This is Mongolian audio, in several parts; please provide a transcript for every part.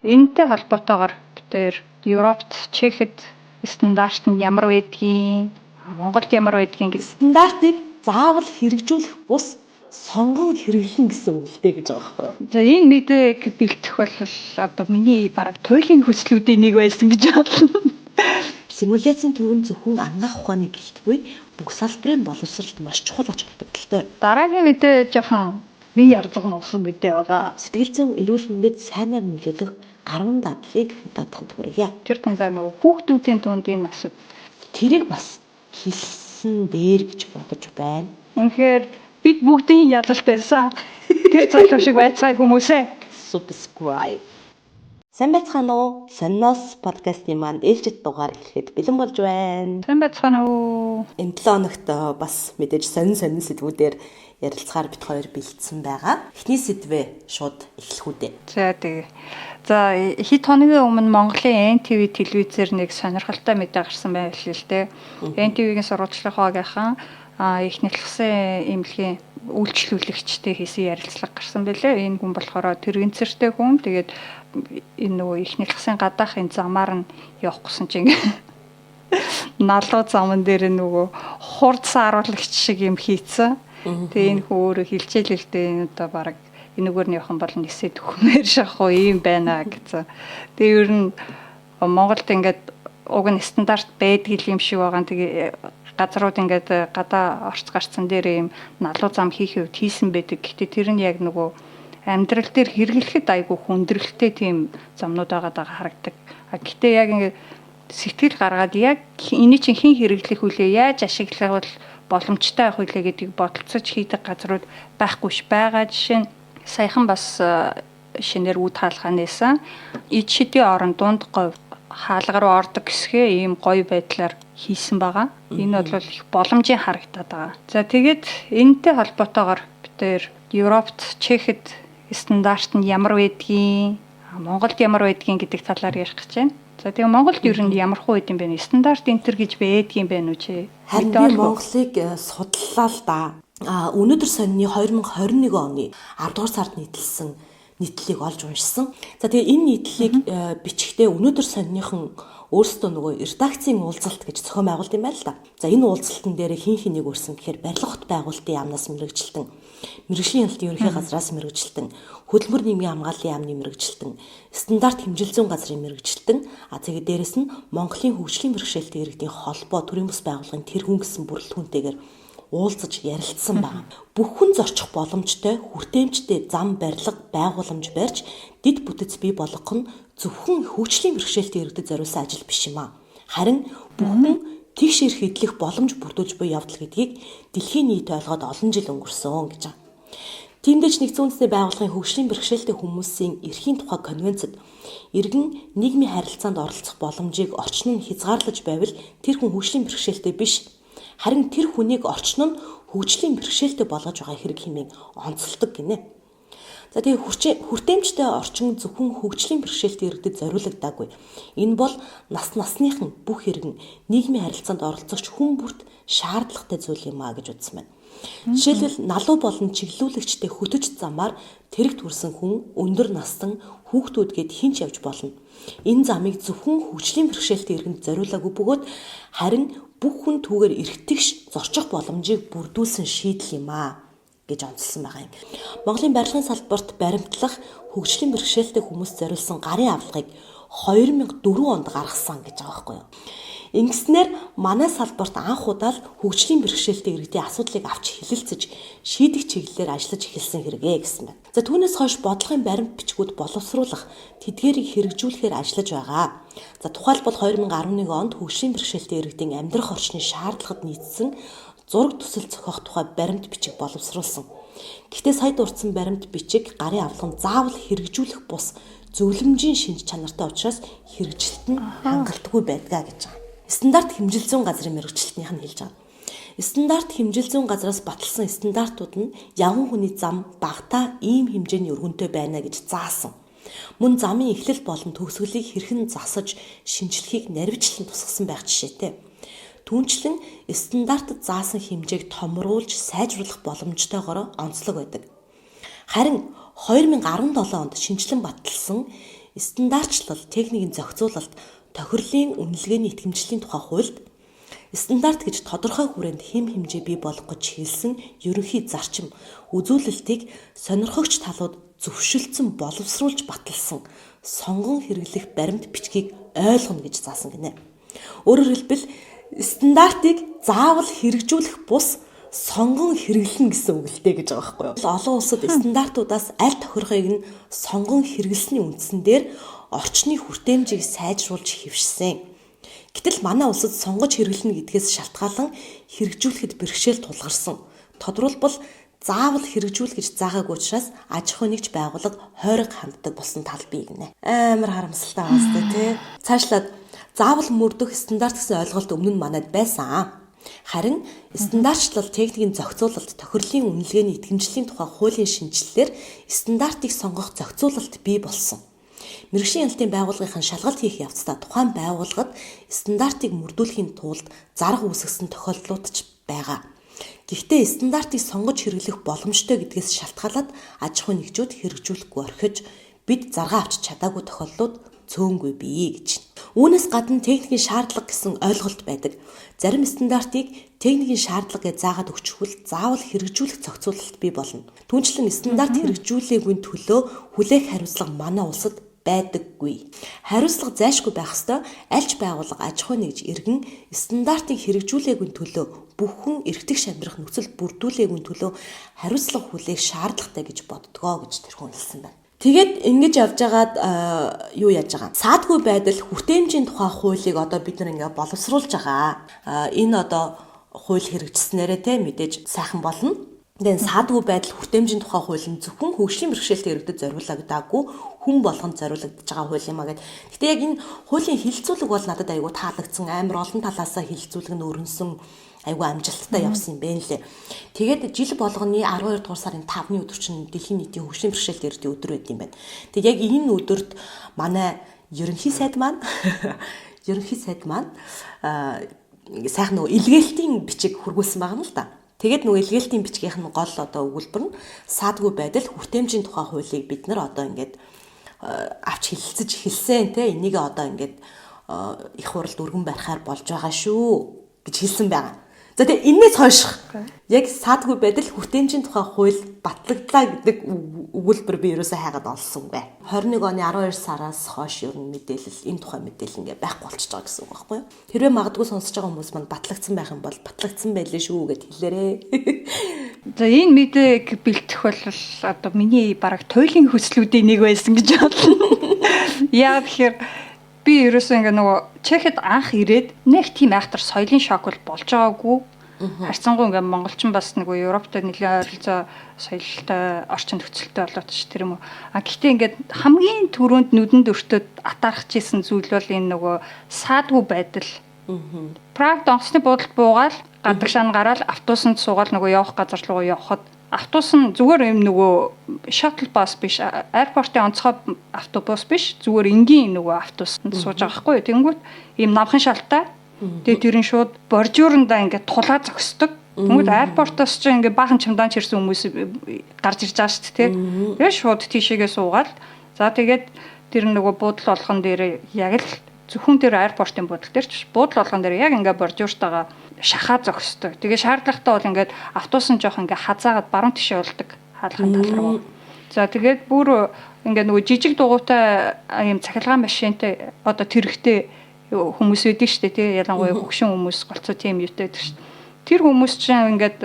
Энэтэй холбоотойгоор бид хоёр Европт, Чехэд стандарт нь ямар байдгийг, Монголд ямар байдгийг гэж Стандартыг заавал хэрэгжүүлэх бус сонгон хэрэглэн гэсэн үг л дээ гэж байгаа байхгүй юу? За, энэ мэдээг бэлтгэх бол одоо миний бараг туйлын хүслүүдийн нэг байсан гэж бодно. Симуляцийн төв нь зөвхөн анагаах ухааны гэлтгүй бүх салбарын боловсролд маш чухал ач холбогдолтой. Дараагийн мэдээ жоохон бие ярдган болсон мэдээ байгаа. Сэтгэл зүйн эрүүл мэндэд сайнаар нөлөөлөх 10 дадлыг даатганд хүргье. Тэр дундаа нөгөө хүүхдүүдийн дунд энэ асуудал. Тэрийг бас хэлсэн дээр гэж бодож байна. Үнэхээр бид бүгдийн ялалт байсан. Тэр залуу шиг байцгаая хүмүүсээ. Subscribe. Сайн байцгаана уу? Сонноос подкастын маань ээлжит дугаар эхлэхэд бэлэн болж байна. Сайн байцгаана уу? Энэ 7 хоногт бас мэдээж сонин сонин сэдвүүдээр ярилцахаар бид хоёр бэлдсэн байгаа. Эхний сэдвээ шууд эхлэх үү дээ. За, тэгээ. За, хэд хоногийн өмнө Монголын NTV телевизээр нэг сонирхолтой мэдээ гарсан байл л дээ. NTV-гийн сурвалжлах багийнхан их нялхсан эмнэлгийн үйлчлүүлэгчтэй хийсэн ярилцлага гарсан байлээ. Энэ хүн болохоор тэрэгцэртэй хүн. Тэгээд энэ нөгөө их нялхсан гадаах энэ замаар нь явах гэсэн чинь налуу заман дээр нөгөө хурд сааруулагч шиг юм хийцэн. Тэгээ энэ хүн өөрөө хэлжээл л дээ, энэ одоо бараг энэгээр нь явах юм бол нисээ төхмээр шахуу юм байна гэсэн. Тэгээ ер нь Монголд ингээд уг нь стандарт байдаг юм шиг байгаа. Тэгээ газрууд ингээд гадаа орц гарцсан дээр юм налуу зам хийх үед хийсэн байдаг. Гэтэ тэр нь яг нөгөө амьдрал дээр хэрэглэхэд айгүй хүндрэлтэй тийм замнууд байгаа даа харагдаг. А гэтэ яг ингээд сэтгэл гаргаад яг эний чинь хэн хэрэглэх үлээ, яаж ашиглах бол боломжтой байх үлээ гэдгийг бодолцож хийдэг газрууд байхгүй ш байгаа. Жишээ нь саяхан бас шинээр үд хаалгаа нээсэн. Ид шидийн орон дунд говь хаалга руу ордог хэсгээ ийм гоё байдлаар хийсэн байгаа. Энэ бол их боломжийн харагдаад байгаа. За, тэгээд энэтэй холбоотойгоор бид хоёр Европт, Чехэд стандарт нь ямар байдгийг, Монголд ямар байдгийг гэдэг талаар ярих гэж байна. За, тэгээ Монголд ер нь ямар хуу байд юм бэ? Стандарт энэ төр гэж байдгийн бэ нү чи? Харин би Монголыг судлаа л да. А өнөөдөр сонины 2021 оны 10 дугаар сард нийтэлсэн нийтлэлийг олж уншсан. За, тэгээ энэ нийтлэлийг бичихдээ өнөөдөр сониныхан өөрсдөө нөгөө редакцийн уулзалт гэж зохион байгуулт юм байна л да. За, энэ уулзалтан дээр хин хэнийг өрсөн гэхээр барилга хот байгуулалтын яамнаас мэрэгжилтэн, мэрэгжлийн хяналтын ерөнхий газраас мэрэгжилтэн, хөдөлмөр нийгмийн хамгааллын яамны мэрэгжилтэн, стандарт хэмжил зүйн газрын мэрэгжилтэн, а тэгээд дээрэс нь Монголын хөгжлийн бэрхшээлтэй иргэдийн холбоо төрийн бус байгууллагын тэргүүн гэсэн бүрэлдэхүүнтэйгээр уулзаж ярилцсан байгаа. Бүх хүн зорчих боломжтой хүртээмжтэй зам, барилга, байгууламж барьж дэд бүтэц бий болгох нь зөвхөн хөгжлийн бэрхшээлтэй иргэдэд зориулсан ажил биш юм аа. Харин бүх хүн тэгш эрх эдлэх боломж бүрдүүлж буй явдал гэдгийг дэлхийн нийт ойлгоод олон жил өнгөрсөн гэж байгаа. Тиймдээ ч нэгдсэн үндэсний байгууллагын хөгжлийн бэрхшээлтэй хүмүүсийн эрхийн тухай конвенцэд иргэн нийгмийн харилцаанд оролцох боломжийг орчин нь хязгаарлаж байвал тэр хүн хөгжлийн бэрхшээлтэй биш, харин тэр хүнийг орчин нь хөгжлийн бэрхшээлтэй болгож байгаа хэрэг хэмээн онцолдог гинэ. За, тэгээ хүртээмжтэй орчин зөвхөн хөгжлийн бэрхшээлтэй иргэдэд зориулагдаагүй. Энэ бол нас насныхан бүх иргэн, нийгмийн харилцаанд оролцогч хүн бүрт шаардлагатай зүйл юм а гэж үзсэн байна. Жишээлбэл, налуу болон чиглүүлэгчтэй хөтөч замаар тэрэг төрсэн хүн, өндөр настан, хүүхдүүд гээд хэн ч явж болно. Энэ замыг зөвхөн хөгжлийн бэрхшээлтэй иргэнд зориулаагүй бөгөөд харин бүх хүн түүгээр эрхтгш зорчих боломжийг бүрдүүлсэн шийдэл юм аа гэж онцлсон байгаа юм. Монголын барилгын салбарт баримтлах хөгжлийн бэрхшээлтэй хүмүүст зориулсан гарын авлагыг 2004 онд гаргасан гэж байгаа байхгүй юу? Ингэснээр манай салбарт анх удаа л хөгжлийн бэрхшээлтэй иргэдийн асуудлыг авч хэлэлцэж шийдэх чиглэлээр ажиллаж эхэлсэн хэрэгээ гэсэн байна. За, түүнээс хойш бодлогын баримт бичгүүд боловсруулах, тэдгээрийг хэрэгжүүлэхээр ажиллаж байгаа. За, тухайлбал 2011 онд хөгжлийн бэрхшээлтэй иргэдийн амьдрах орчны шаардлагад нийцсэн зураг төсөл зохиох тухай баримт бичиг боловсруулсан. Гэхдээ сая дурдсан баримт бичиг, гарын авлага нь заавал хэрэгжүүлэх бус зөвлөмжийн шинж чанартай учраас хэрэгжилт нь хангалтгүй байдгаа гэж байгаа. Стандарт хэмжил зүйн газрын мэрэгчлэтнийх нь хэлж байгаа. Стандарт хэмжил зүйн газраас баталсан стандартууд нь явган хүний зам багтаа ийм хэмжээний өргөнтэй байна гэж заасан. Мөн замын эхлэл болон төгсгөлийг хэрхэн засаж шинжлэхийг наривчлан тусгасан байх жишээтэй. Түүнчлэн стандартад заасан хэмжээг томруулж сайжруулах боломжтойгоор онцлог байдаг. Харин 2017 онд шинэчлэн баталсан стандартчлал, техникийн зохицуулалт, тохирлын үнэлгээний итгэмжлэлийн тухай хуульд стандарт гэж тодорхой хүрээнд хэм хэмжээ бий болгох гэж хэлсэн ерөнхий зарчим үзүүлэлтийг сонирхогч талууд зөвшөлдсөн боловсруулж баталсан сонгон хэрэглэх баримт бичгийг ойлгоно гэж заасан гинэ. Өөрөөр хэлбэл стандартыг заавал хэрэгжүүлэх бус сонгон хэрэглэнэ гэсэн үг л дээ гэж байгаа байхгүй юу. Олон улсад стандартуудаас аль тохирохыг нь сонгон хэрэглэсний үндсэн дээр орчны хүртээмжийг сайжруулж хэвшсэн. Гэтэл манай улсад сонгож хэрэглэнэ гэдгээс шалтгаалan хэрэгжүүлэхэд бэрхшээл тулгарсан. Тодорхойлбол заавал хэрэгжүүл гэж заагаагүй учраас аж ахуйн нэгж байгууллага хойрог ханддаг болсон тал бий гинэ. Амар харамсалтай байна сте тий. Цаашлаад заавал мөрдөх стандарт гэсэн ойлголт өмнө нь манайд байсан. Харин стандартчлал, техникийн зохицуулалт, тохирлын үнэлгээний итгэмжлэлийн тухай хуулийн шинэчлэлээр стандартыг сонгох зохицуулалт бий болсон. Мэргэжлийн хяналтын байгууллагын шалгалт хийх явцдаа тухайн байгууллагад стандартыг мөрдүүлэхийн тулд зарга үүсгэсэн тохиолдлууд ч байгаа. Гэхдээ стандартыг сонгож хэрэглэх боломжтой гэдгээс шалтгаалаад аж ахуйн нэгжүүд хэрэгжүүлэхгүй орхиж бид заргаа авч чадаагүй тохиолдлууд цөөнгүй бий гэж. Үүнээс гадна техникийн шаардлага гэсэн ойлголт байдаг. Зарим стандартыг техникийн шаардлага гэж заагаад өгчихвөл заавал хэрэгжүүлэх зохицуулалт бий болно. Түүнчлэн стандарт хэрэгжүүлээгүй төлөө хүлээх хариуцлага манай улсад байдаггүй. Хариуцлага зайлшгүй байх ёстой. Аль ч байгууллага аж ахуйн нэгж иргэн стандартыг хэрэгжүүлээгүй төлөө бүхэн эрхтгш амьдрах нөхцөл бүрдүүлээгүй төлөө хариуцлага хүлээх шаардлагатай гэж боддгоо гэж тэр хүн хэлсэн байна. Тэгээд ингэж явж байгаад юу яаж байгаа. Саадгүй байдал хүртээмжийн тухай хуулийг одоо бид нар ингээ боловсруулж байгаа. Энэ одоо хууль хэрэгжснээрээ те мэдээж сайхан болно. Тэгээд саадгүй байдал хүртээмжийн тухай хууль нь зөвхөн хөгжлийн бэрхшээлтэй иргэдэд зориулагдаагүй хүн болгонд зориулагдаж байгаа хууль юм а гэд. Гэтэ яг энэ хуулийн хилцүүлэг бол надад айгүй таалагдсан. Амар олон талаасаа хилцүүлэг нь өрнөсөн айгүй амжилттай явсан юм байна лээ. Тэгээд жил болгоны 12 дугаар сарын 5-ны өдөр чинь дэлхийн нийтийн хөгжлийн бэрхшээлтэй иргэдийн өдөр байд юм байна. Тэгээд яг энэ өдөрт манай ерөнхий сайд маань сайхан нөгөө илгээлтийн бичиг хүргүүлсэн байгаа юм л да. Тэгээд нөгөө илгээлтийн бичгийнх нь гол одоо өгүүлбэр нь саадгүй байдал хүртээмжийн тухай хуулийг бид нар одоо ингээд авч хэлэлцэж эхэлсэн те энийг одоо ингээд их хуралд өргөн барихаар болж байгаа шүү гэж хэлсэн байгаа. За тэгээ энээс хойш яг саадгүй байдал хүртээмжийн тухай хууль батлагдлаа гэдэг өгүүлбэр би ерөөсөө хайгаад олсонгүй. 21 оны 12 сараас хойш ер нь мэдээлэл энэ тухай мэдээлэл ингээ байхгүй болчихж байгаа гэсэн үг байхгүй юу? Хэрвээ магадгүй сонсож байгаа хүмүүс манд батлагдсан байх юм бол батлагдсан байлээ шүү гэд хэлээрээ. За энэ мэдээг бэлтгэх бол одоо миний бараг туйлын хүслүүдийн нэг байсан гэж бодлоо. Яа тэгэхээр би ерөөсөө ингээ нөгөө Чехэд анх ирээд нэг тийм айхтар соёлын шок бол болж байгаагүй. Харьцангуй ингээ монголчин бас нөгөө Европтой нэлээд ойролцоо соёлтой орчин нөхцөлтэй болоод ч тэр юм уу. А гэхдээ ингээд хамгийн түрүүнд нүдэнд өртөөд атаархаж исэн зүйл бол энэ нөгөө саадгүй байдал. Прагд онгоцны буудалд буугаал гадагшаа нь гараал автобусанд суугаал нөгөө явах газар руу явхад автобус нь зүгээр юм нөгөө shuttle bus биш, аэропортын онцгой автобус биш, зүгээр энгийн нөгөө автобусанд сууж байгаа байхгүй юу. Тэнгүүт ийм намхан шалтай. Тэгээд тэр нь шууд боржуурандаа ингээд тулаа зогсдог. Тэнгүүт аэропортоос ч ингээд баахан чемодан чирсэн хүмүүс гарч ирж байгаа шүү дээ, тий. Тэгээд шууд тийшээгээ суугаал. За тэгээд тэр нөгөө буудал болгон дээр яг л зөвхөн тэр аэропортын буудал дээр ч буудал болгон дээр яг ингээд боржууртайгаа шахаа зогсдог. Тэгээ шаардлагатай бол ингээд автобус нь жоох ингээд хазаагаад баруун тишээ болдог хаалгын тал руу. За тэгээд бүр ингээд нөгөө жижиг дугуйтай юм цахилгаан машинтай одоо тэрэгтэй хүмүүс байдаг шүү дээ, тий. Ялангуяа хөгшин хүмүүс голцоо тийм юутай байдаг шүү дээ. Тэр хүмүүс чинь ингээд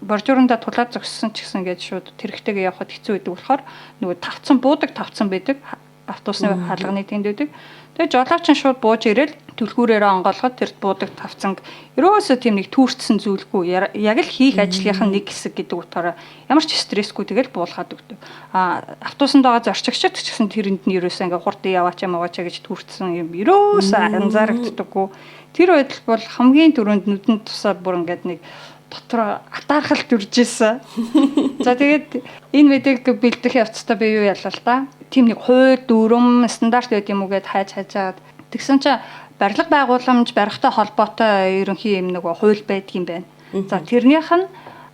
боржуурандаа тулаад зогссон ч гэсэн ингээд шууд тэрэгтэйгээ явхад хэцүү байдаг болохоор нөгөө тавцсан буудаг тавцсан байдаг автобусны хаалганы тэнд байдаг. Тэгээ жолооч нь шууд бууж ирээл түлхүүрээрээ онгоолгоод тэр буудаг тавцанг ерөөсөө тийм нэг түүртсэн зүйлгүй яг л хийх ажлынх нь нэг хэсэг гэдэг утгаараа ямар ч стрессгүй тэгэл буулгаад өгдөг. А автобусанд байгаа зорчигчд ч гэсэн тэрэнд нь ерөөсөө ингээ хурдан яваач юм аваач гэж түүртсэн юм ерөөсөө анзаарагддаггүй. Тэр байдал бол хамгийн түрүүнд нүдэнд тусаад бүр ингээд нэг дотор атаархалт үрж исэн. За тэгээд энэ мэдээг бэлдэх явцдаа би юу ялаа л да. Тийм нэг хууль дүрм стандарт байд юм уу гэд хайж хайжаад тэгсэн чинь барилга байгууламж барихтай холбоотой ерөнхий юм нөгөө хууль байдаг юм байна. За тэрнийх нь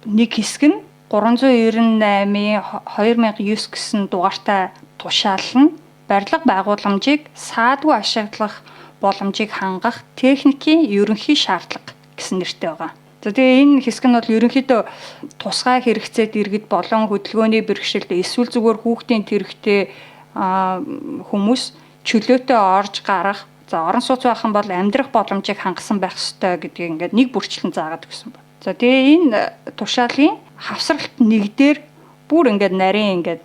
нэг хэсэг нь 398-ийн 2009 гэсэн дугаартай тушаал нь Барилга байгууламжийг саадгүй ашиглах боломжийг хангах техникийн ерөнхий шаардлага гэсэн нэртэй байгаа. За тэгээ энэ хэсэг нь бол ерөнхийдөө тусгай хэрэгцээд иргэд болон хөдөлгөөний бэрхшээлтэй эсвэл зүгээр хүүхдийн тэрэгтэй хүмүүс чөлөөтэй орж гарах, за орон сууц байх юм бол амьдрах боломжийг хангасан байх ёстой гэдгийг ингээд нэг бүрчлэн заагаад өгсөн байна. За тэгээ энэ тушаалын хавсралт нэг дээр бүр ингээд нарийн ингээд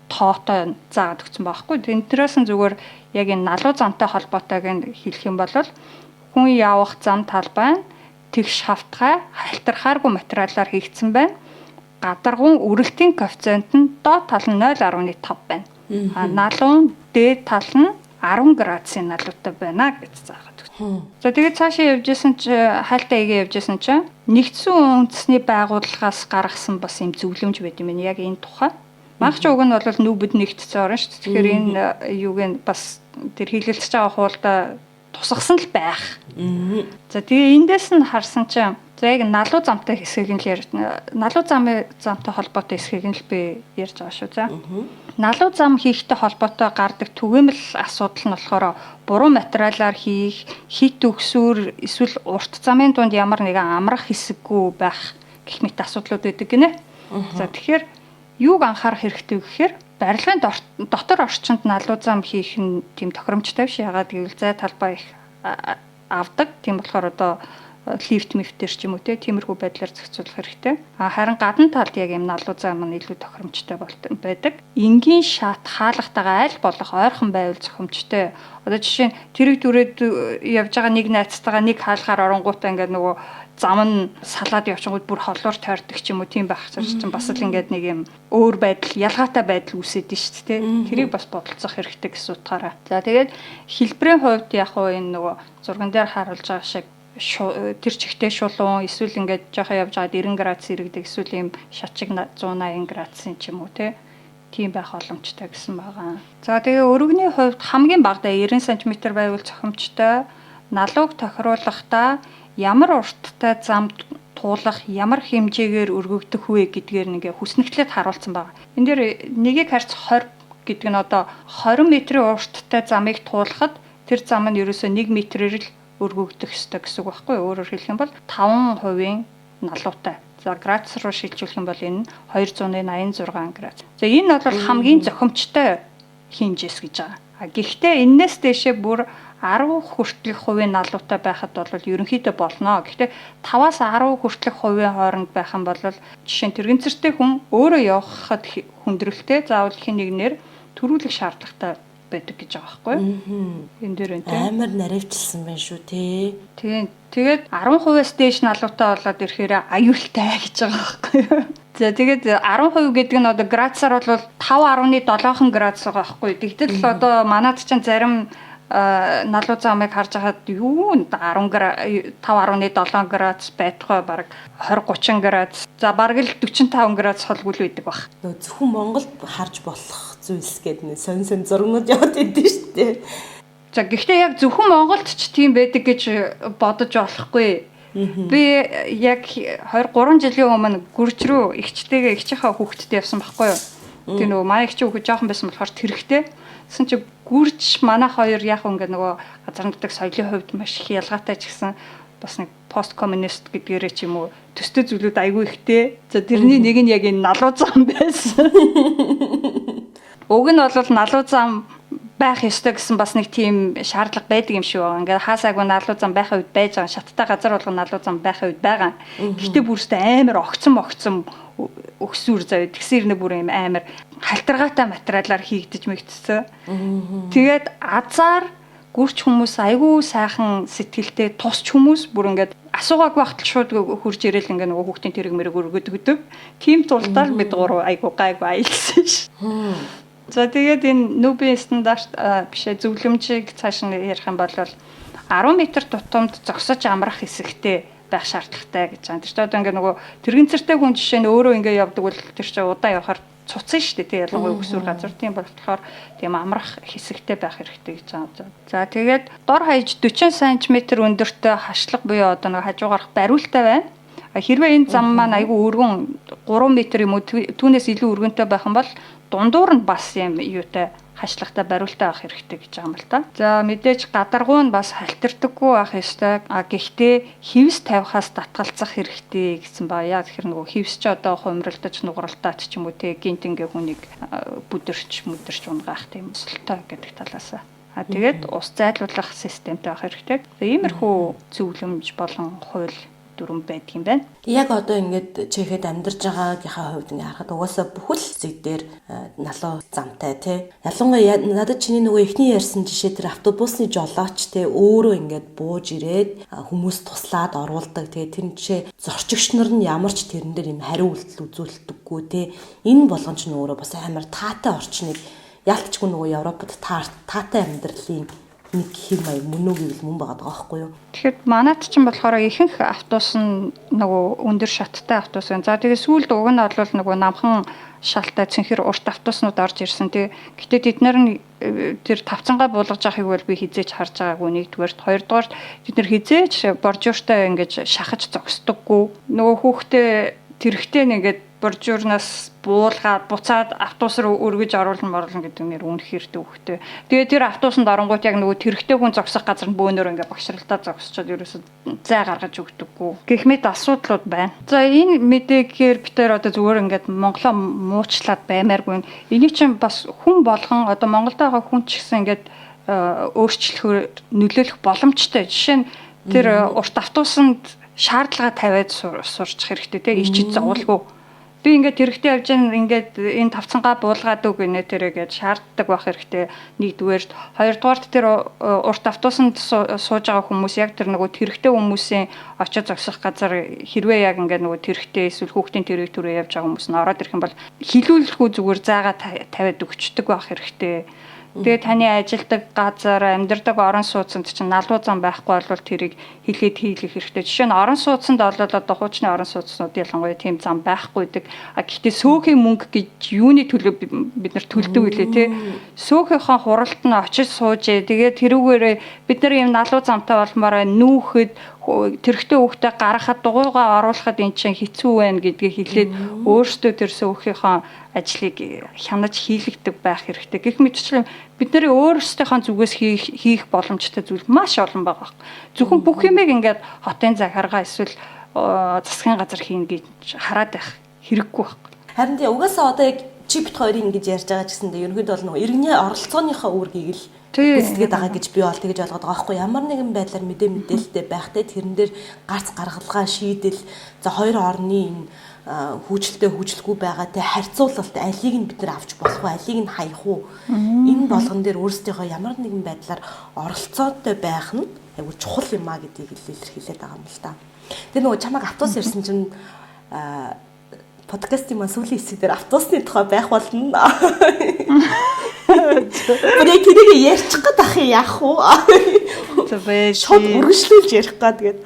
тоотой заагаад өгсөн байхгүй. Тэрнээс нь зүгээр яг энэ налуу замтай холбоотойг нь хэлэх юм бол хүн явах зам талбай нь тэгш хавтгай халтархааргүй материалаар хийгдсэн байна. Гадаргуун өрөлтийн коэффициент нь доод тал нь 0.5 байна. А налуун дээд тал нь 10 градусын налуутай байна гэж заагаад өгсөн. За тэгээд цаашаа явж исэн чи хайлтаа игээ явж исэн чинь нэгдсэн үндэсний байгууллагаас гаргасан бас юм зөвлөмж байт юм байна. Яг энэ тухай. Манх ч уг нь бол нүүбэд нэгтсэн орн шүү дээ. Тэгэхээр энэ юуг нь бас тэр хийлгэлцэж байгаа хуульдаа тусгасан л байх. За тэгээ эндээс нь харсан чинь за яг налуу замтай хэсгийг нь л ярьж, налуу замтай холбоотой хэсгийг нь л би ярьж байгаа шүү. За. Налуу зам хийхтэй холбоотой гардаг түгээмэл асуудал нь болохоор буруу материалаар хийх, хит өгсүүр эсвэл урт замын дунд ямар нэгэн амрах хэсэггүй байх гэх мэт асуудлууд байдаг гинэ. За тэгэхээр юуг анхаарах хэрэгтэй гэхээр барилгын дотор орчинд налуу зам хийх нь тийм тохиромжтой биш. Ягаад гэвэл зай талбай их авдаг. Тийм болохоор одоо лифт мифтэр ч юм уу те тиймэрхүү байдлаар зохицуулах хэрэгтэй. А харин гадна талд яг юм налуу зам нь илүү тохиромжтой байдаг. Энгийн шат хаалгатайгаа аль болох ойрхон байвал зохимжтой. Одоо жишээ нь тэрэг түрээд явж байгаа нэг найзтайгаа нэг хаалгаар оронгуудаа ингээд нөгөө зам нь салаад явчихгууд бүр холоор тойрдог ч юм уу тийм байх чинь бас л ингээд нэг юм өөр байдал, ялгаатай байдал үүсээд нь шүү дээ. Тэрийг бас бодолцох хэрэгтэй гэсэн утгаараа. За тэгээд хэлбэрийн хувьд яг уу энэ нөгөө зурган дээр харуулж байгаа шиг тэр чигтээ шулуун эсвэл ингээд жоохон явж байгаад 90 градус иргэдэг эсвэл ийм шат шиг 180 градусын ч юм уу те тийм байх боломжтой гэсэн байгаа. За тэгээ өргөний хувьд хамгийн багадаа 90 см байвал зохимжтой. Налууг тохируулахдаа ямар урттай зам туулах, ямар хэмжээгээр өргөгдөх вэ гэдгээр нэг хүснэгтлээд харуулсан байгаа. Энэ дээр нэгийг харьц 20 гэдэг нь одоо 20 метрийн урттай замыг туулахад тэр зам нь ерөөсөө 1 метрээр л өргөгдөх ёстой гэсэн үг байхгүй юу? Өөрөөр хэлэх юм бол 5% налуутай. За градус руу шилжүүлэх юм бол энэ 286 градус. За энэ бол хамгийн зохимжтой хэмжээс гэж байгаа. А гэхдээ энээс дээшээ бүр 10 хүртэлх хувийн налуутай байхад бол ерөнхийдөө болно. Гэхдээ 5-аас 10 хүртэлх хувийн хооронд байх юм бол жишээ нь тэрэгцэртэй хүн өөрөө явахад хүндрэлтэй, заавал хин нэгнээр төрүүлэх шаардлагатай байдаг гэж байгаа байхгүй юу? Энэ дээр энэ амар наривчлсан байна шүү те. Тийм. Тэгээд 10%-аас дээш налуутай болоод ирэхээр аюултай гэж байгаа байхгүй юу? За тэгээд 10% гэдэг нь одоо градусаар бол 5.7 градус байгаа байхгүй юу? Тэгтэл одоо манад ч зарим налуу замыг харж байхад юу 5.7 градус байтугай бараг 20 30 градус. За бараг л 45 градус холгүй л байдаг баг. Нөө зөвхөн Монголд харж болох зүйлс гэдэг нэг сонь сонь зургнууд яваад идэв шүү дээ. За гэхдээ яг зөвхөн Монголд ч тийм байдаг гэж бодож болохгүй. Би яг 23 жилийн өмнө Гүрж рүү эгчтэйгээ эгчийнхээ хүүхэдтэй явсан байхгүй юу? Тэр нөгөө манай эгчийн хүүхэд жоохон байсан болохоор тэрэгтэй. Тэгсэн чи Гүрж манайх хоёр яг ингээ нөгөө газар нутаг соёлын хувьд маш их ялгаатай ч гэсэн бас нэг пост коммунист гэдгээрээ ч юм уу төстэй зүйлүүд айгүй ихтэй. За тэрний нэг нь яг энэ налуу зам байсан. Уг нь бол налуу зам байх ёстой гэсэн бас нэг тийм шаардлага байдаг юм шиг байгаа. Ингээд хаасаагүй налуу зам байх үед байж байгаа. Шаттай газар болгон налуу зам байх үед байгаа. Гэхдээ бүрстэ амар огцом өгсүүр заяа. Тэгсэн ирнэ бүр юм амар халтаргаатай материалаар хийгдэж мэгдсэн. Тэгээд азар гүрч хүмүүс айгүй сайхан сэтгэлтэй тусч хүмүүс бүр ингээд асуугаагүй байхад шууд хурж ирээл ингээд нөгөө хүүхдийн тэрэг мэрэг өргөд өгдөг. Тийм тулдаар бид гурав айгүй гайгүй аялсан ш. За тэгээд энэ нүүбийн стандарт бишээ зөвлөмжийг цааш нь ярих юм бол 10 м тутамд зогсож амрах хэсэгтэй байх шаардлагатай гэж байгаа. Тэр чинь одоо ингээ нөгөө тэрэгцэртэй хүн жишээ нь өөрөө ингээ явдаг бол тэр чинь удаан явахаар цуцсан шүү дээ. Тэг ялангуяа өксүр газар тийм болохоор тийм амрах хэсэгтэй байх хэрэгтэй гэж байгаа. За тэгээд дор хаяж 40 см өндөртэй хашлага буюу одоо нэг хажуугарах бариултай байна. Хэрвээ энэ зам маань айгүй өргөн 3 м юм уу түүнээс илүү өргөнтэй байх юм бол дундуур нь бас юм юутай хашлагтай бариултай байх хэрэгтэй гэж байгаа юм л та. За мэдээж гадаргуу нь бас халтирдаггүй байх ёстой. А гэхдээ хивс тавихаас татгалзах хэрэгтэй гэсэн ба. Яа тэгэхээр нөгөө хивс ч одоо хумралдаж нугралтаад ч юм уу те гинт ингээ хүнийг бүдэрч мүдэрч унгаах тийм өсөлтөө гэдэг талаас. А тэгээд ус зайлуулах системтэй байх хэрэгтэй. Иймэрхүү зөвлөмж болон хууль дүрм байдаг юм байна. Яг одоо ингээд Чехэд амьдарч байгаагийнхаа хувьд ингээд харахад угаасаа бүхэл зэг дээр налуу замтай тий. Ялангуяа надад чиний нөгөө эхний ярьсан жишээ тэр автобусны жолооч тий өөрөө ингээд бууж ирээд хүмүүс туслаад оруулдаг. Тэгээ тэр жишээ зорчигч нар нь ямар ч тэрэн дээр юм хариу үйлдэл үзүүлдэггүй тий. Энэ болгон ч өөрөө бас амар таатай орчныг ялтчгүй нөгөө Европод таатай амьдралын нэг хэв маяг мөн үү гэвэл мөн байгаа байхгүй юу. Тэгэхээр манайд ч юм болохоор ихэнх автобус нь нөгөө өндөр шаттай автобус байна. За тэгээ сүүлд уг нь бол нөгөө намхан шалтай цэнхэр урт автобуснууд орж ирсэн тий. Гэтэ тэд нар нь тэр тавцангаа буулгаж явахыг бол би хизээч харж байгаагүй нэгдүгээрт, хоёрдугаарт тэд нар хизээч боржууртай ингэж шахаж зогсдоггүй. Нөгөө хүүхдээ тэрэгтэй нэгээд боржуурнаас буулгаад буцаад автобус руу өргөж оруулна моруулна гэдэг нэр үнэхээр төвхтэй. Тэгээ тэр автобусанд оронгууд яг нөгөө тэрэгтэй хүн зогсох газар нь бөөнөр ингээ багшралтаа зогсчод ерөөсөө зай гаргаж өгдөггүй. Гэх мэт асуудлууд байна. За энэ мэдээгээр бид тэр одоо зүгээр ингээд Монголоо муучлаад баймааргүй. Энийг чинь бас хүн болгон одоо Монголд байгаа хүн ч гэсэн ингээд өөрчлөхөөр нөлөөлөх боломжтой. Жишээ нь тэр урт автобусанд шаардлага тавиад сурчих хэрэгтэй те ичиж зовлгүй. Би ингээд тэрэгтэй явж гин ингээд энэ тавцангаа буулгаад үг гинэ тэрэ гэж шаарддаг байх хэрэгтэй нэгдүгээрт. Хоёрдугаарт тэр урт автобусанд сууж байгаа хүмүүс яг тэр нөгөө тэрэгтэй хүмүүсийн очиж зогсох газар хэрвээ яг ингээд нөгөө тэрэгтэй эсвэл хүүхдийн тэрэг түрээ явж байгаа хүмүүс нь ороод ирэх юм бол хилүүлэхгүй зүгээр заагаа тавиад өгчдөг байх хэрэгтэй. Тэгээ таны ажилдаг газар, амьдардаг орон сууцнд чинь налуу зам байхгүй бол тэрийг хилээд хийлгэх хэрэгтэй. Жишээ нь орон сууцнд бол одоо хуучны орон сууцнууд ялангуяа тийм зам байхгүй гэдэг. А гэхдээ сөөхийн мөнгө гэж юуны төлөө бид нар төлдөг үлээ те. Сөөхийнхөө хуралд нь очиж сууж, тэгээ тэрүүгээрээ бид нар юм налуу замтай болмоор нүүхэд тэрэгтэй хүүхдээ гаргахад дугуйгаа оруулахад эн чинь хэцүү байна гэдгийг хэлээд өөрсдөө тэр сөөхийнхөө ажлыг хянаж хийлэгдэг байх хэрэгтэй. Гэх мэтчлэн бидний өөрсдийнхөө зүгээс хийх боломжтой зүйл маш олон байгаа. Зөвхөн бүх юмыг ингээд хотын захиргаа эсвэл засгийн газар хийнэ гэж хараад байх хэрэггүй байхгүй. Харин тий угаасаа одоо яг чи бит хоёрын ингэж ярьж байгаа ч гэсэндээ ерөнхийдөө бол нөгөө иргэний оролцооныхоо үүргийг л гүйцэтгээд байгаа гэж би бол тэгж ойлгоод байгаа байхгүй. Ямар нэгэн байдлаар мэдээ мэдээлэлтэй байхтай тэрэн дээр гарц гаргалгаа шийдэл за хоёр орны энэ хүүчлэлтэй хөгжлөхгүй байгаа те харьцуулалт алийг нь бид нар авч болох уу, алийг нь хаях уу, энэ болгон дээр өөрсдийнхөө ямар нэгэн байдлаар оролцоотой байх нь айгу чухал юм а гэдгийг л илэрхийлээд байгаа юм л та. Тэр нөгөө чамайг автобус ирсэн чинь подкастын маань сүүлийн хэсэг дээр автобусны тухай байх болно. Бүр яг тэрийг ярьчих гээд ах юм яах вэ? За байж. Шууд үргэлжлүүлж ярих гад гээд.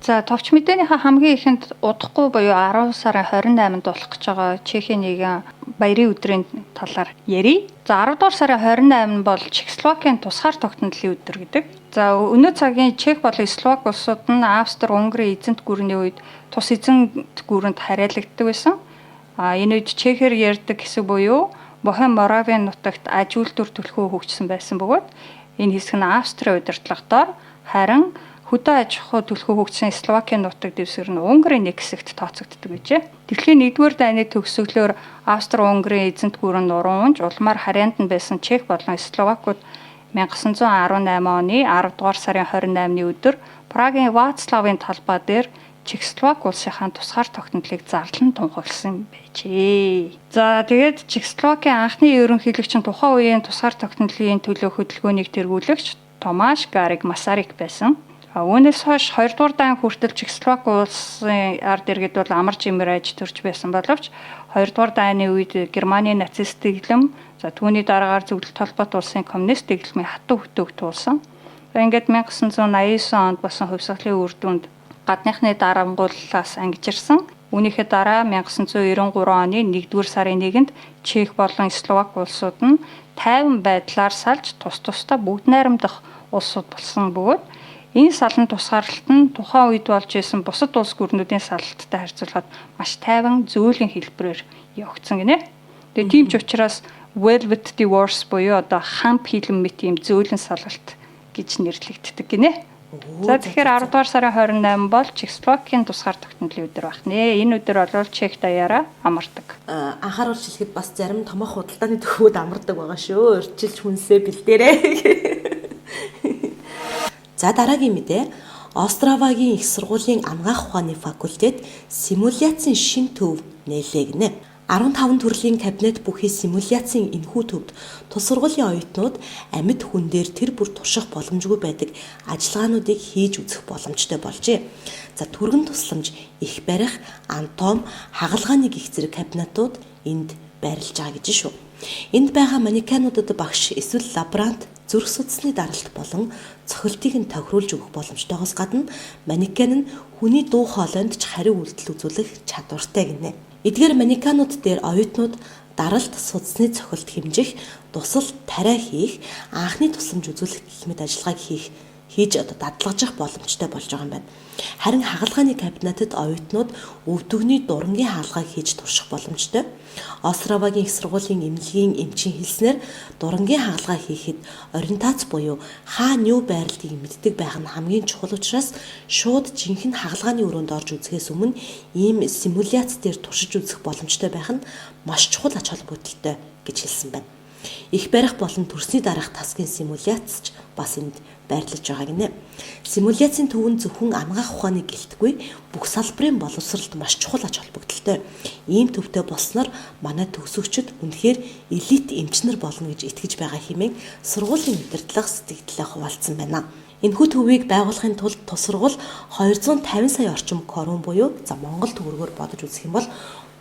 За товч мэдээнийхээ хамгийн ихэнд удахгүй буюу 10 сарын 28-нд болох гэж байгаа Чехийн нэгэн баярын өдрийн талаар ярив. За 10 дугаар сарын 28 бол Чехословакийн тусгаар тогтнолын өдөр гэдэг. За өнөө цагийн Чех болон Словак улсууд нь Австри, Унгарын эзэнт гүрний үед тус эзэнт гүрэнд харьяалагддаг байсан. А энэ үед чехээр ярьдаг хэсэг буюу Бохем Моравийн нутагт аж үйлдвэр төлхөө хөгжсөн байсан бөгөөд энэ хэсэг нь Австрийн удирдлага дор харин хөдөө аж ахуй төлхөө хөгжсөн Словакийн нутаг дэвсгэр нь Унгарын нэг хэсэгт тооцогддог гэжээ. Дэлхийн 1-р дайны төгсгөлөөр Австро-Унгарын эзэнт гүрэн нуруу унж улмаар харьяанд нь байсан Чех болон Словакууд 1918 оны 10 дугаар сарын 28-ны өдөр Прагийн Вацлавын талбай дээр Чехословак улсынхаа тусгаар тогтнолыг зарлан тунхагласан байжээ. За тэгээд Чехословакийн анхны ерөнхийлөгч нь тухайн үеийн тусгаар тогтнолын төлөө хөдөлгөөнийг тэргүүлэгч Томаш Гариг Масарик байсан. Үүнээс хойш 2 дугаар дан хүртэл Чехословак улсын ард иргэд бол амар жимэр аж төрж байсан боловч 2 дугаар дайны үед Германы нацист дэглэм, за түүний дараагаар зөвлөлт холбоот улсын коммунист дэглэмийн хатуу хөтөөг туулсан. Ингээд 1989 онд болсон хувьсгалын үр дүнд гадныхны дарангууллаас ангижирсан. Үүнийхээ дараа 1993 оны 1-р сарын 1-нд Чех болон Словак улсууд нь тайван байдлаар салж тус тусдаа бүгд найрамдах улсууд болсон бөгөөд Энэ салан тусгаарлалт нь тухайн үед болж исэн бусад улс гүрнүүдийн салалттай харьцуулахад маш тайван зөөлөн хэлбэрээр явагдсан гинэ. Тэгээ тийм ч учраас velvet divorce буюу одоо хамп хилэн мэт ийм зөөлөн салалт гэж нэрлэгддэг гинэ. За тэгэхээр 10 дугаар сарын 28 бол Чехословакийн тусгаар тогтнолын өдөр байх нэ. Энэ өдөр бол Чех даяараа амардаг. Анхааруулж хэлэхэд бас зарим томох худалдааны төвүүд амардаг байгаа шүү. Урьдчилж хүнсээ бэлдээрэй. За дараагийн мэдээ. Остравагийн их сургуулийн анагаах ухааны факультет симуляцийн шин төв нээлээ гинэ. 15 төрлийн кабинет бүхий симуляцийн энэхүү төвд тус сургуулийн оюутнууд амьд хүн дээр тэр бүр турших боломжгүй байдаг ажиллагаануудыг хийж үзэх боломжтой болжээ. За түргэн тусламж, их барих, анатом, хагалгааны гих зэрэг кабинетууд энд байрлаж байгаа гэж шүү. Энд байгаа манекенуудад багш эсвэл лаборант зүрх судасны даралт болон цохилтыг нь тохируулж өгөх боломжтойгоос гадна манекен нь хүний дуу хоолойнд ч хариу үйлдэл үзүүлэх чадвартай гинэ. Эдгээр манекенууд дээр оюутнууд даралт, судасны цохилт хэмжих, дусал, тариа хийх, анхны тусламж үзүүлэх гэх мэт ажиллагааг хийж одоо дадлагжих боломжтой болж байгаа юм байна. Харин хагалгааны кабинетад оюутнууд өвдөгний дурангийн хаалгааг хийж турших боломжтой. Остравагийн их сургуулийн эмнэлгийн эмчийн хэлснээр дурангийн хагалгаа хийхэд ориентац буюу хаа юу байрладгийг мэддэг байх нь хамгийн чухал учраас шууд жинхэнэ хагалгааны өрөөнд орж үзэхээс өмнө ийм симуляц дээр туршиж үзэх боломжтой байх нь маш чухал ач холбогдолтой гэж хэлсэн байна. Их барих болон төрсний дараах тасгийн симуляц ч бас энд байрлаж байгаа гинэ. Симуляцийн төв нь зөвхөн анагаах ухааны гэлтгүй бүх салбарын боловсролд маш чухал ач холбогдолтой. Ийм төвтэй болсноор манай төгсөгчд үнэхээр элит эмчнэр болно гэж итгэж байгаа хэмээн сургуулийн удирдлага сэтгэлдээ хуваалцсан байна. Энэхүү төвийг байгуулахын тулд тус сургууль 250 сая орчим корон буюу за Монгол төгрөгөөр бодож үзэх юм бол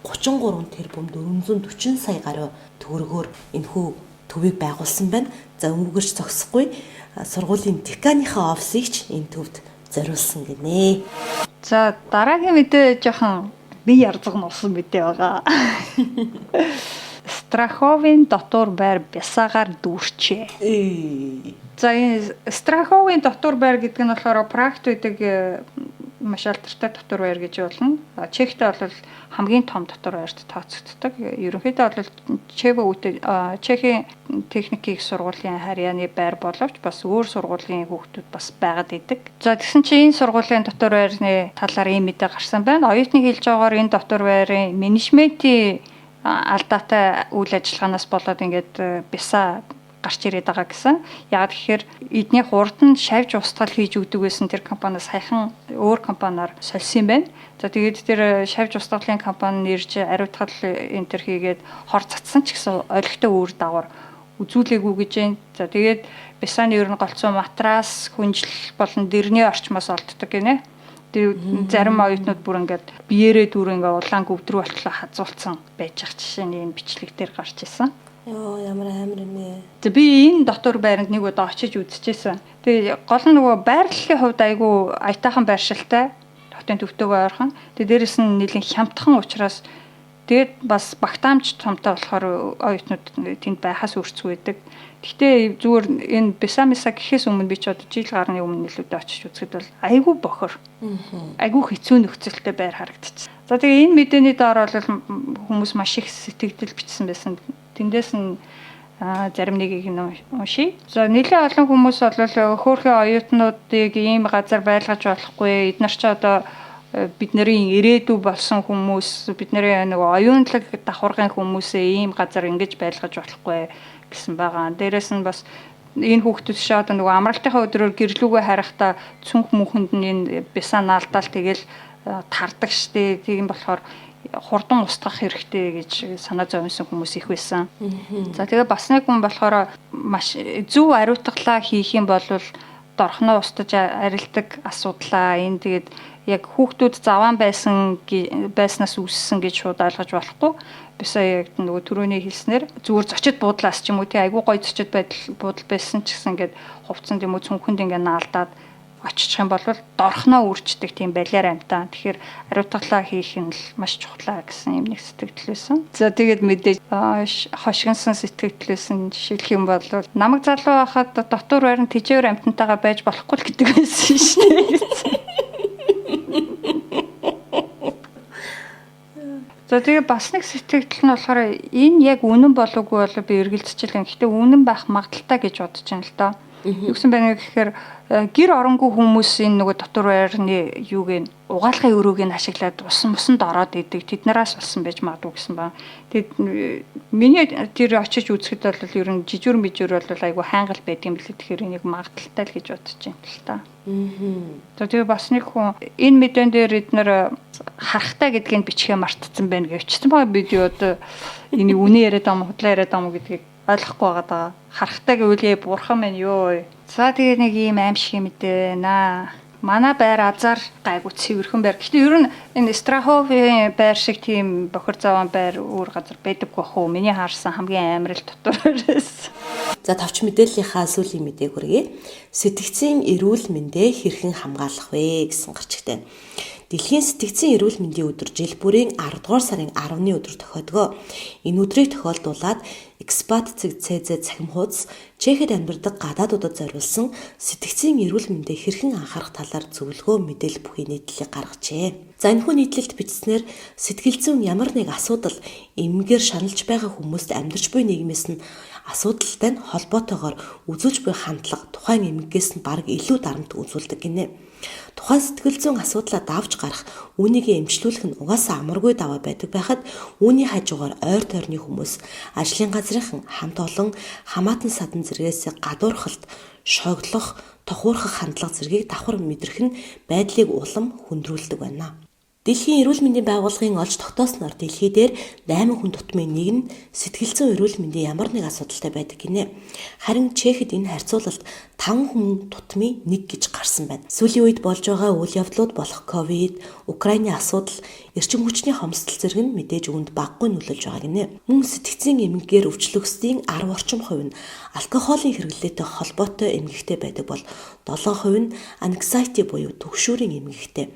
33 тэрбум 440 сая гаруй төгрөгөөр энэхүү төвийг байгуулсан байна. За өнгөрч зогсохгүй сургуулийн деканыхаа офисыг ч энэ төвд зориулсан гинэ. За дараагийн мэдээ жоохон би ярзган болсон мэдээ байгаа. Страховын дотор байр бясаагаар дүүрчээ. За энэ Страховын дотор байр гэдэг нь болохоор Прагт байдаг маш алдартай дотор байр гэж болно. Чехтэй бол хамгийн том дотор байрт тооцогддог. Ерөнхийдөө бол Чево үүтэй Чехийн техникийн их сургуулийн харьяаны байр боловч бас өөр сургуулийн хүүхдүүд бас байгаад идэг. За тэгсэн чинь энэ сургуулийн дотор байрны талаар ийм мэдээ гарсан байна. Оюутны хэлж байгаагаар энэ дотор байрын менежментийн алдаатай үйл ажиллагаанаас болоод ингээд бясаа гарч ирээд байгаа гэсэн. Яг тэгэхээр эдний хурд нь шавж устгал хийж өгдөг байсан тэр компани саяхан өөр компаниар сольсон юм байна. За тэгээд тэр шавж устгалын компани нэрж ариутгал энэ төр хийгээд хор цацсан ч гэсэн олигтой үр дагавар үзүүлээгүй гэж байна. За тэгээд бясааны ер нь голцоо матрас, хүнжил болон дэрний орчмоос олддог гинэ. Тэр зарим оюутнууд бүр ингээд биеэрээ дүр ингээд улаан гөвдрүү болтлоо хазуулсан байж ах жишээ нь энэ бичлэг дээр гарч исэн. Йоо ямар амар юм бэ. Тэг би энэ дотор байранд нэг удаа очиж үзчихсэн. Тэгээ гол нь нөгөө байрлалын хувьд айгүй аятайхан байршилтай хотын төвтөөгөө ойрхон. Тэгээ дээрэс нь нэлийн хямдхан учраас тэгээд бас багтаамж томтой болохоор оюутнууд тэнд байхаас өрцгүй байдаг. Гэхдээ зүгээр энэ бисамиса гэхээс өмнө би ч одоо жил гарны өмнө нэлүүдээ очиж үзэхэд бол айгүй бохор. Айгүй хэцүү нөхцөлтэй байр харагдчихсан. За тэгээ энэ мэдээний доор бол хүмүүс маш их сэтгэгдэл бичсэн байсан. Тэндээс нь зарим нэгийг нь уншия. За нэлээд олон хүмүүс бол хөөрхөн оюутнуудыг ийм газар байлгаж болохгүй. Эднэр ч одоо бидний ирээдүй болсон хүмүүс, бидний нөгөө оюунлаг давхаргын хүмүүсээ ийм газар ингэж байлгаж болохгүй гэсэн байгаа. Дээрээс нь бас энэ хүүхдүүд ч одоо нөгөө амралтынхаа өдрөөр гэрлүүгээ харахтаа цүнх мөнхэнд нь энэ бясаа наалдаал тэгэл тардаг штэ. Тийм болохоор хурдан устгах хэрэгтэй гэж санаа зовсон хүмүүс их байсан. За тэгээ бас нэг хүн болохоор маш зөв ариутгалаа хийх юм бол дорхноо устгаж арилдаг асуудлаа. Энэ тэгээд яг хүүхдүүд заваан байсан байснаас үүссэн гэж шууд ойлгож болохгүй. Бисаа яг нөгөө түрүүний хэлснээр зүгээр зочид буудлаас ч юм уу тий айгүй гоё зочид байдал буудал байсан ч гэсэн ингээд хувцсан юм уу цүнхэнд ингээд наалдаад Очих юм бол дорхноо үрждэг тийм балиар амьтан. Тэгэхээр ариутгалаа хийх нь л маш чухлаа гэсэн юм нэг сэтгэгдэл байсан. За, тэгээд мэдээж хошигнсон сэтгэгдлээс нь жишээлх юм бол намаг залуу байхад дотуур байран тэжээвэр амьтантайгаа байж болохгүй л гэдэг байсан шүү дээ. За, тэгээ бас нэг сэтгэгдэл нь болохоор энэ яг үнэн болоогүй бол би эргэлзэж л. Гэхдээ үнэн байх магадлалтай гэж бодож байна л доо. Юу гэсэн бэ гэхээр гэр оронгүй хүмүүсийн нөгөө дотор байрны юуг нь угаалгын өрөөг нь ашиглаад усан мусанд ороод идэг. Тэднээс болсон байж магадгүй гэсэн ба. Тэгэд миний тэр очиж үзэхэд бол ер нь жижүүр мижүүр бол айгүй хайгал байдаг юм билээ. Тэгэхээр энийг магадлалтай л гэж бодож байна л та. За, тэгээ бас нэг хүн энэ мэдээн дээр эднэр харахтай гэдгийг бичгээ мартцсан байна гэвчсэн байгаа. Бид юу одоо энийг үнэ яриад байгаа юм, худлаа яриад байгаа юм гэдгийг ойлгохгүй байгаа даа. Харахтай гэвэл ээ бурхан минь ёо. За, тэгээ нэг ийм аимшиг мэдээ байна. Манай байр азар гайгүй цэвэрхэн байр. Гэхдээ ер нь энэ Страховын байр шиг тийм бохир заван байр өөр газар байдаггүй бах уу? Миний харсан хамгийн амар л дотор байсан. За, товч мэдээллийнхаа сүүлийн мэдээг хүргэе. Сэтгцийн эрүүл мэндээ хэрхэн хамгаалах вэ гэсэн гарчигтай. Дэлхийн сэтгцийн эрүүл мэндийн өдөр жил бүрийн 10 дугаар сарын 10-ны өдөр тохиодгоо. Энэ өдрийг тохиолдуулаад Expat CZ цахим хуудас Чехэд амьдардаг гадаадуудад зориулсан сэтгцийн эрүүл мэндээ хэрхэн анхаарах талаар зөвлөгөө мэдээлэл бүхий нийтлэлийг гаргажээ. За, энэхүү нийтлэлд бичснээр сэтгэл зүйн ямар нэг асуудал эмгээр шаналж байгаа хүмүүст амьдарч буй нийгмээс нь асуудалтай нь холбоотойгоор үзүүлж буй хандлага тухайн эмгэгээс нь бараг илүү дарамт үзүүлдэг гинэ. Тухайн сэтгэл зүйн асуудлаа давж гарах, үүнийг эмчлүүлэх нь угаасаа амаргүй даваа байдаг байхад үүний хажуугаар ойр тойрны хүмүүс, ажлын газрынхан, хамт олон, хамаатан садан зэргээс гадуурхалт, шоглох, тохуурхах хандлага зэргийг давхар мэдрэх нь байдлыг улам хүндрүүлдэг байна. Дэлхийн эрүүл мэндийн байгууллагын олж тогтоосноор дэлхий дээр 8 хүн тутмын нэг нь сэтгэл зүйн эрүүл мэндийн ямар нэг асуудалтай байдаг гинэ. Харин Чехэд энэ харьцуулалт 5 хүн тутмын нэг гэж гарсан байна. Сүүлийн үед болж байгаа үйл явдлууд болох ковид, Украины асуудал, эрчим хүчний хомсдол зэрэг нь мэдээж үүнд багагүй нөлөөлж байгаа гинэ. Мөн сэтгцийн эмгэгээр өвчлөгсдийн 10 орчим хувь нь алкоголын хэрэглээтэй холбоотой эмгэгтэй байдаг бол 7% нь anxiety буюу түгшүүрийн эмгэгтэй.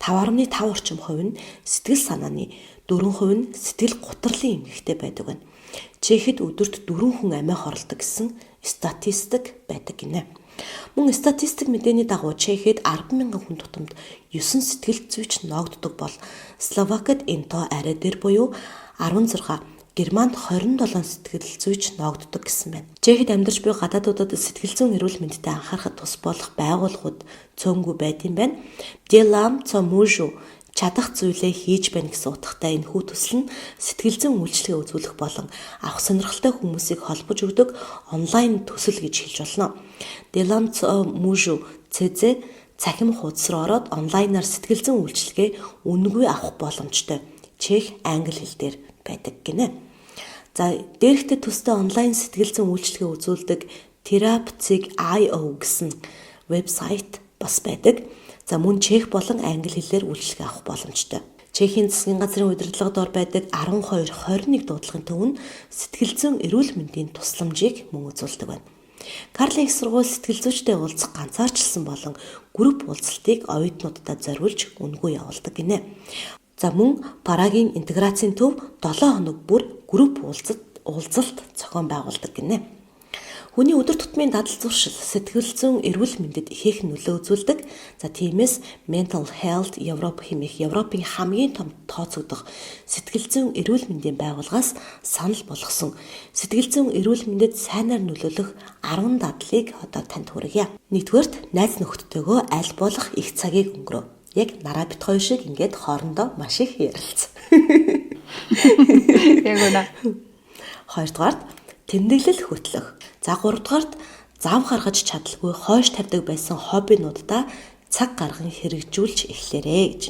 5.5 орчим хувь нь сэтгэл санааны, 4% нь сэтгэл гутралын эмгэгтэй байдаг байна. Чехэд өдөрт 4 хүн амиа хорлодог гэсэн статистик байдаг гинэ. Мөн статистик мэдээний дагуу Чехэд 10 мянган хүн тутамд 9 сэтгэл зүйч ноогддог бол Словакид энэ тоо арай дээр буюу 16, Германд 27 сэтгэл зүйч ноогддог гэсэн байна. Чехэд амьдарч буй гадаадуудад сэтгэл зүйн эрүүл мэндэд анхаарахад тус болох байгууллагууд цөөнгүй байд юм байна. Делам Цомужу чадах зүйлээ хийж байна гэсэн утгатай энэхүү төсөл нь сэтгэл зүйн үйлчилгээ үзүүлэх болон авах сонирхолтой хүмүүсийг холбож өгдөг онлайн төсөл гэж хэлж болно. Делам Цомужу CZ цахим хуудас руу ороод онлайнаар сэтгэл зүйн үйлчилгээ үнэгүй авах боломжтой. Чех, англи хэл дээр байдаг гинэ. За, дээрхтэй төстэй онлайн сэтгэл зүйн үйлчилгээ үзүүлдэг Therapy.io гэсэн вебсайт бас байдаг. За, мөн чех болон англи хэлээр үйлчилгээ авах боломжтой. Чехийн засгийн газрын удирдлага дор байдаг 12 21 дуудлагын төв нь сэтгэл зүйн эрүүл мэндийн тусламжийг мөн үзүүлдэг байна. Карлын их сургууль сэтгэл зүйчтэй уулзах ганцаарчилсан болон групп уулзалтыг оюутнуудад зориулж үнэгүй явуулдаг гинэ. За, мөн Прагийн интеграцийн төв 7 хоног бүр групп уулзалт зохион байгуулдаг гинэ. Хүний өдөр тутмын дадал зуршил сэтгэл зүйн эрүүл мэндэд ихээхэн нөлөө үзүүлдэг. За, тиймээс Mental Health Europe хэмээх Европын хамгийн том тооцогдох сэтгэл зүйн эрүүл мэндийн байгууллагаас санал болгосон сэтгэл зүйн эрүүл мэндэд сайнаар нөлөөлөх 10 дадлыг одоо танд хүргье. Нэгдүгээрт, найз нөхдөдтэйгөө аль болох их цагийг өнгөрөө. Яг нараа бит хоёр шиг ингээд хоорондоо маш их ярилцсан. Яг үнэ. Хоёрдугаарт, тэмдэглэл хөтлөх. За, гуравдугаарт, зав гаргаж чадалгүй хойш тавьдаг байсан хоббинуудаа цаг гарган хэрэгжүүлж эхлээрэй гэж.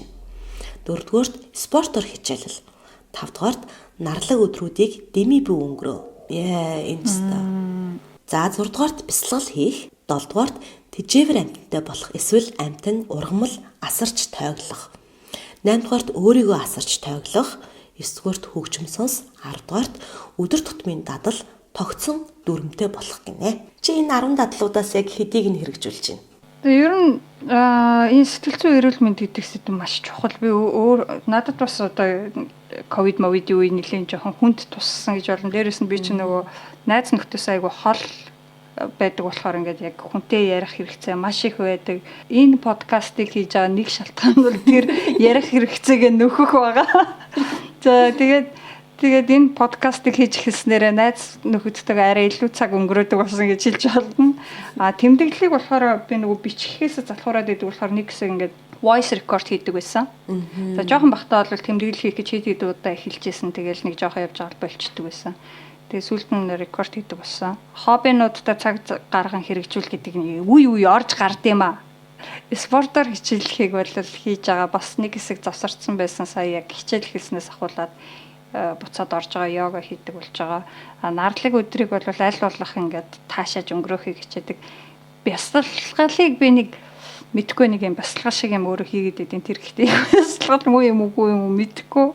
Дөрөвдүгээрт, спортоор хичээлэл. Тавдугаарт, нарлаг өдрүүдийг дэмий бүү өнгөрөө. Яа, энэ ч та. За, зурдугаарт, бясалгал хийх. Долдугаарт, тэжээвэр амьтантай болох эсвэл амьтан ургамал асарч тойглох. Наймдугаарт, өөрийгөө асарч тойглох. Есдүгээрт, хөгжим сонс. 10дугаарт, өдөр тутмын дадал тогтсон дүрмтэй болох гинэ. Чи энэ 10 дадлуудаас яг хэдийг нь хэрэгжүүлж байна? Тэгээ ер нь энэ сэтгэл зүйн эрүүл мэнд гэдэг сэдэв маш чухал. Би өөр надад бас одоо ковид мовидын үе нэлийн жоохон хүнд туссан гэж болно. Дээрээс нь би чинь нөгөө найз нөхдөс айгу хол байдаг болохоор ингээд яг хүнтэй ярих хэрэгцээ маш их байдаг. Энэ подкастыг хийж байгаа нэг шалтгаан бол тэр ярих хэрэгцээгээ нөхөх байгаа. За тэгээд энэ подкастыг хийж эхэлснээрээ найз нөхөдтэйгээ арай илүү цаг өнгөрөөдөг болсон гэж хэлж болно. А тэмдэглэлийг болохоор би нөгөө бичихээс залхуураад идэг болохоор нэг хэсэг ингээд voice record хийдэг байсан. За жоохон бахтаа бол тэмдэглэл хийх гэж хэд хэд удаа эхэлжсэн. Тэгэл нэг жоохон явж байгаа болчдөг байсан. Тэгээ сүүлд нь рекорд хийдэг болсон. Хоббинуудтай цаг гарган хэрэгжүүл гэдэг нэг үе үе орж гард юм аа. Спортоор хичээллэхийг бол хийж байгаа, бас нэг хэсэг завсарцсан байсан. Сая яг хичээл эхэлснээс ахуулаад буцаад орж байгаа, йога хийдэг болж байгаа. А нарлаг өдрийг бол аль болох ингээд таашааж өнгөрөөхийг хичээдэг. Бясалгалыг би нэг мэдгүй, нэг юм бясалгал шиг юм өөрөө хийгээд идэв. Тэр ихтэй бясалгал муу юм үгүй юм уу мэдэхгүй.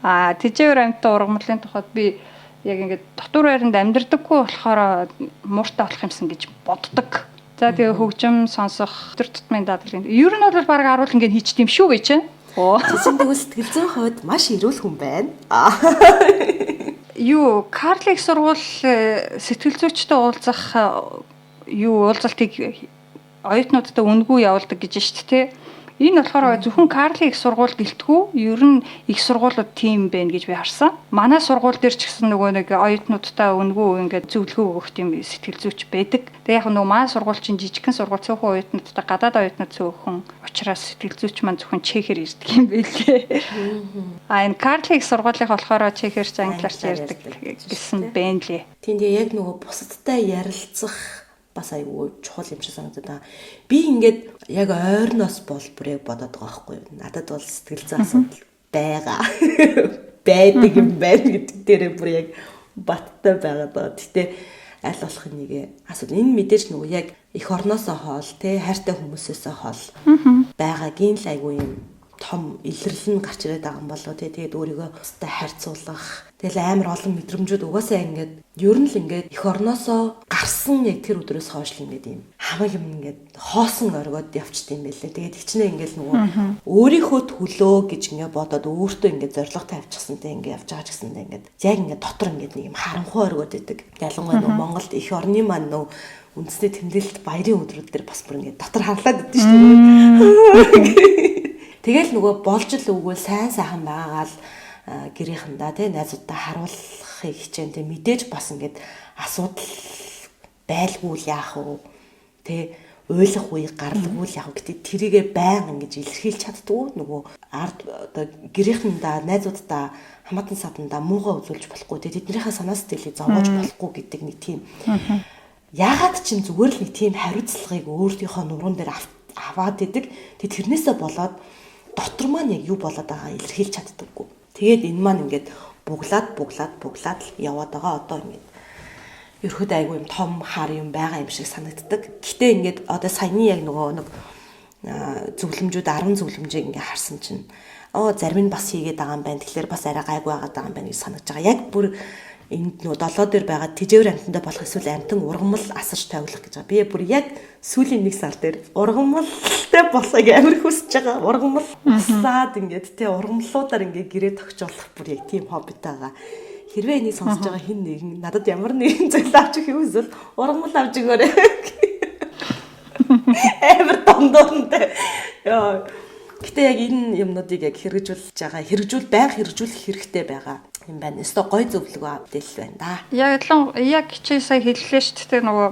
А тэжээвэр амьтан ургамлын тухайд би яг ингээд дотуур байранд амьдардаггүй болохоор мууртай болох юмсан гэж боддог. За тэгээ хөгжим сонсох, өдөр тутмын дадлага. Ер нь бол баг аруул ингээд хийчт юм шүү гэж. Чинь тэгвэл сэтгэл зүйн хувьд маш эрүүл хүн байна. Юу, Карл их сургууль сэтгэл зүйчтэй уулзах юу уулзалтыг оюутнуудтай үнэгүй явуулдаг гэж шүү дээ. Энэ болохоор зөвхөн Карли их сургууль гэлтгүү, ер нь их сургуулиуд тийм байна гэж би харсан. Манай сургууль дээр ч гэсэн нөгөө нэг оюутнуудтай үнэгүй ингээд зөвлөгөө өгөх тийм сэтгэл зүйч байдаг. Тэгээ яг нөгөө манай сургууль чинь жижигхэн сургууль, цөөхөн оюутнуудтай, гадаад оюутнууд цөөхөн учраас сэтгэл зүйч маань зөвхөн чехээр ирдэг юм билээ. А энэ Карли их сургуулийнх болохоор чехээр ч англиар ч ярьдаг гэсэн байна лээ. Тийм, тэгээ яг нөгөө бусадтай ярилцах бас айгүй чухал юм шиг санагдаад байгаа. Би ингээд яг ойрноос бол бүр яг бодоод байгаа байхгүй юу. Надад бол сэтгэл зүйн асуудал байгаа. Байдаг юм байна гэдэг дээрээ бүр яг баттай байгаад байгаа. Гэтэ аль болох нэг асуудал. Энэ мэдээж нөгөө яг эх орноосоо хоол, те хайртай хүмүүсээсээ хоол байгаагийн л айгүй юм том илэрлэл нь гарч ирээд байгаа юм болоо тий. Тэгээд өөрийгөө бусдад харьцуулах. Тэгэл амар олон мэдрэмжүүд угаасаа ингээд ер нь л ингээд эх орноосоо гарсан яг тэр өдрөөс хойш л ингээд юм хамаг юм ингээд хоосон оргиод явчт юм байлээ. Тэгээд хичнээн ингээд нөгөө өөрийнхөө төлөө гэж ингээд бодоод өөртөө ингээд зорилго тавьчихсантай ингээд явж байгаа ч гэсэндээ ингээд яг ингээд дотор ингээд нэг юм харанхуй оргиод идэг. Ялангуяа нөгөө Монголд эх орны маань нөгөө үндэсний тэмдэглэлт баярын өдрүүд дээр бас бүр ингээд дотор харлаад идэв шүү дээ. Тэгэл нөгөө болж л өгвөл сайн сайхан байгаагаа л гэрийнхэндээ тий найзуудаа харуулахыг хичээн тий мэдээж бас ингээд асуудал байлгүй л яах вэ тий уйлах үе гарлгүй л яах вэ гэдэг тэрийгэ баян ингэж илэрхийлж чаддгүй нөгөө ард одоо гэрийнхэндээ найзуудаа хамаатан садандаа муугаа үзүүлж болохгүй тий тэднийхээ санаа сэтгэлийг зовоож болохгүй гэдэг нэг тийм яагаад ч юм зүгээр л нэг тийм хариуцлагыг өөрийнхөө нуруунд дээр аваад идэг. Тэг тэрнээсээ болоод дотор маань яг юу болоод байгаа илэрхийлж чаддаггүй. Тэгээд энэ маань ингээд буглаад л яваад байгаа. Одоо ингээд ерөөдөө айгүй юм том хар юм байгаа юм шиг санагддаг. Гэтэ ингээд одоо саяны яг нөгөө нэг зөвлөмжүүд 10 зөвлөмжийг ингээд харсан чинь зарим нь бас хийгээд байгаа юм байна. Тэгэхээр бас арай гайгүй байгаад байгаа юм байна гэж санагдаж байгаа. Яг бүр энд нөө долоо дээр байгаа тэжээвэр амьтандаа болох эсвэл амьтан ургамал асарч тавилах гэж байгаа. Би бүр яг сүүлийн нэг сар дээр ургамалтай болохыг амар хүсэж байгаа. Ургамал услаад ингээд тэ ургамлуудаар ингээд гэрээ тогтжуулах бүр яг тийм хоббитай байгаа. Хэрвээ энийг сонсож байгаа хэн нэгэн надад ямар нэгэн зүйл авч өгөх юм эсвэл ургамал авч өгөөрэй. Амар дондоонтой. Яа. Гэтэ яг энэ юмнуудыг яг хэрэгжүүлж байгаа. Байнга хэрэгжүүлэх хэрэгтэй байгаа юм байна. Өстой гой зөвлөгөө мэдээлэл байна да. Яг чи сая хэллээ шүү дээ, нөгөө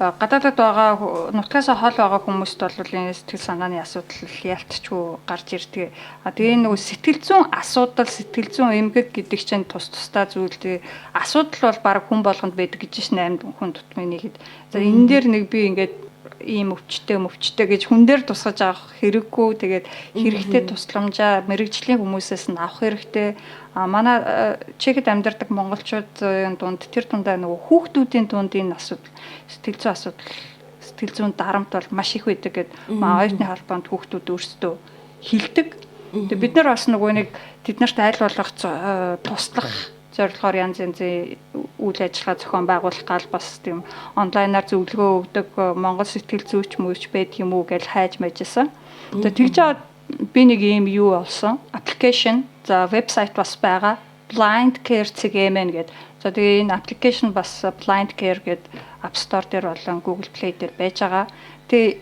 гадаадад байгаа нутгаас хол байгаа хүмүүст бол энэ сэтгэл санааны асуудал ялтчгүй гарч ирдэг. А тэгээ нөгөө сэтгэл зүйн асуудал, сэтгэл зүйн эмгэг гэдэг чинь тус тусдаа зүйл. Тэгээ асуудал бол баг хүн болгонд байдаг гэж шин 8 хүн тутмын нэгэд. За энэ дээр нэг би ингээд ийм өвчтэй гэж хүн дээр тусгаж авах хэрэггүй. Тэгээд хэрэгтэй тусламжаа мэрэгжлийн хүмүүсээс нь авах хэрэгтэй. А манай Чехэд амьдардаг монголчуудын дунд тэр дундаа нөгөө хүүхдүүдийн дунд энэ асуудал, сэтгэл зүйн асуудал, сэтгэл зүйн дарамт бол маш их байдаг гэд манай оюутны холбоонд хүүхдүүд өөрсдөө хэлдэг. Тэгээд бид нар бас нөгөө нэг тэд нарт айл болох туслах зорилгоор янз янзын үйл ажиллагаа зохион байгуулах гал бас тийм онлайнаар зөвлөгөө өгдөг Монгол сэтгэл зүйч мөч байдаг юм уу гэж хайж мэжсэн. За тэгж жаад би нэг ийм юу олсон. Application за вебсайт бас байгаа. Blind Care CGMN гэдэг. За тэгээ энэ application бас Blind Care гэдэг App Store дээр болон Google Play дээр байж байгаа. Тэгээ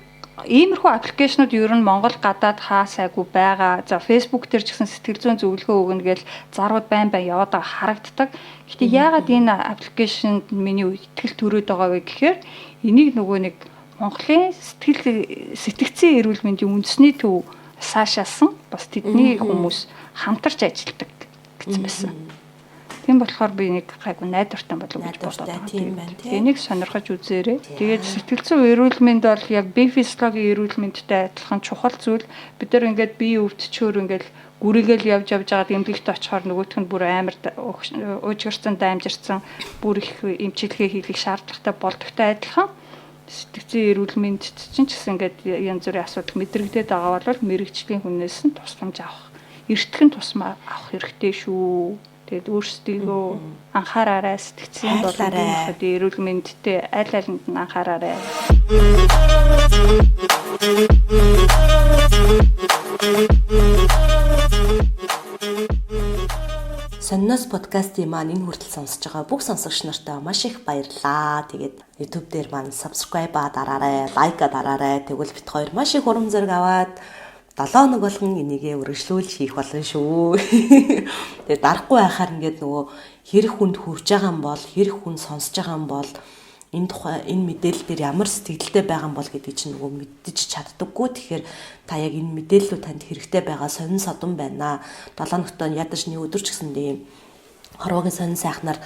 иймэрхүү application ууд ер нь Монгол гадаад хаа сайгүй байгаа. За Facebook дээр ч гэсэн сэтгэл зүйн зөвлөгөө өгнө гэж зарууд байн байн яваад байгаа харагддаг. Гэтэ яагаад энэ application д миний итгэл төрөөд байгаа вэ гэхээр энийг нөгөө нэг Монголын сэтгэл сэтгцийн эрүүл мэндийн үндэсний төв саашаасан бас тэдний хүмүүс хамтарч ажилладаг гэсэн байсан. Тийм болохоор би нэг гайгүй найдвартай болов гэж бодоод байгаа. Тийм байна тий. Энийг сонирхож үзээрэй. Тэгээд сэтгэл зүйн эрүүл мэнд бол яг бие физиологийн эрүүл мэндтэй адилхан чухал зүйл. Бид нар ингээд бие өвдчөөр ингээд гүрийгээл явж явж байгаад эмнэлэгт очихоор нөгөөх нь бүр амар уужгарсан, даймжирсан бүр их эмчилгээ хийх шаардлагатай болдогтой адилхан сэтгцийн эрүүл мэндэд чинь ч гэсэн ингээд янз бүрийн асуудал мэдрэгдээд байгаа бол мэрэгжлийн хүнээс нь тусламж авах, эртхэн тусмаа авах хэрэгтэй шүү. Тэгээд өөрсдийгөө анхаараарай, сэтгцийн болон эрүүл мэндтэй аль алинд нь анхаараарай. Сонноос подкастын маань энэ хүртэл сонсож байгаа бүх сонсогч нартаа маш их баярлалаа. Тэгээд YouTube дээр маань subscribe дараарай, лайк дараарай. Тэгвэл бит хоёр маш их урам зориг аваад 7 хоног болгон энийгээ үргэлжлүүлж хийх болно шүү. Тэгээд дарахгүй байхаар ингээд нөгөө хэрэг хүнд хүрж байгаа юм бол, хэрэг хүн сонсож байгаа юм бол энэ тухай энэ мэдээлэл дээр ямар сэтгэлдээ байгаа юм бол гэдгийг чинь нөгөө мэддэж чаддаггүй. Тэгэхээр та яг энэ мэдээллүүд танд хэрэгтэй байгаа сонин содон байна. 7 хоногт ядаж нэг өдөр ч гэсэн тийм хорвоогийн сонин сайхнаар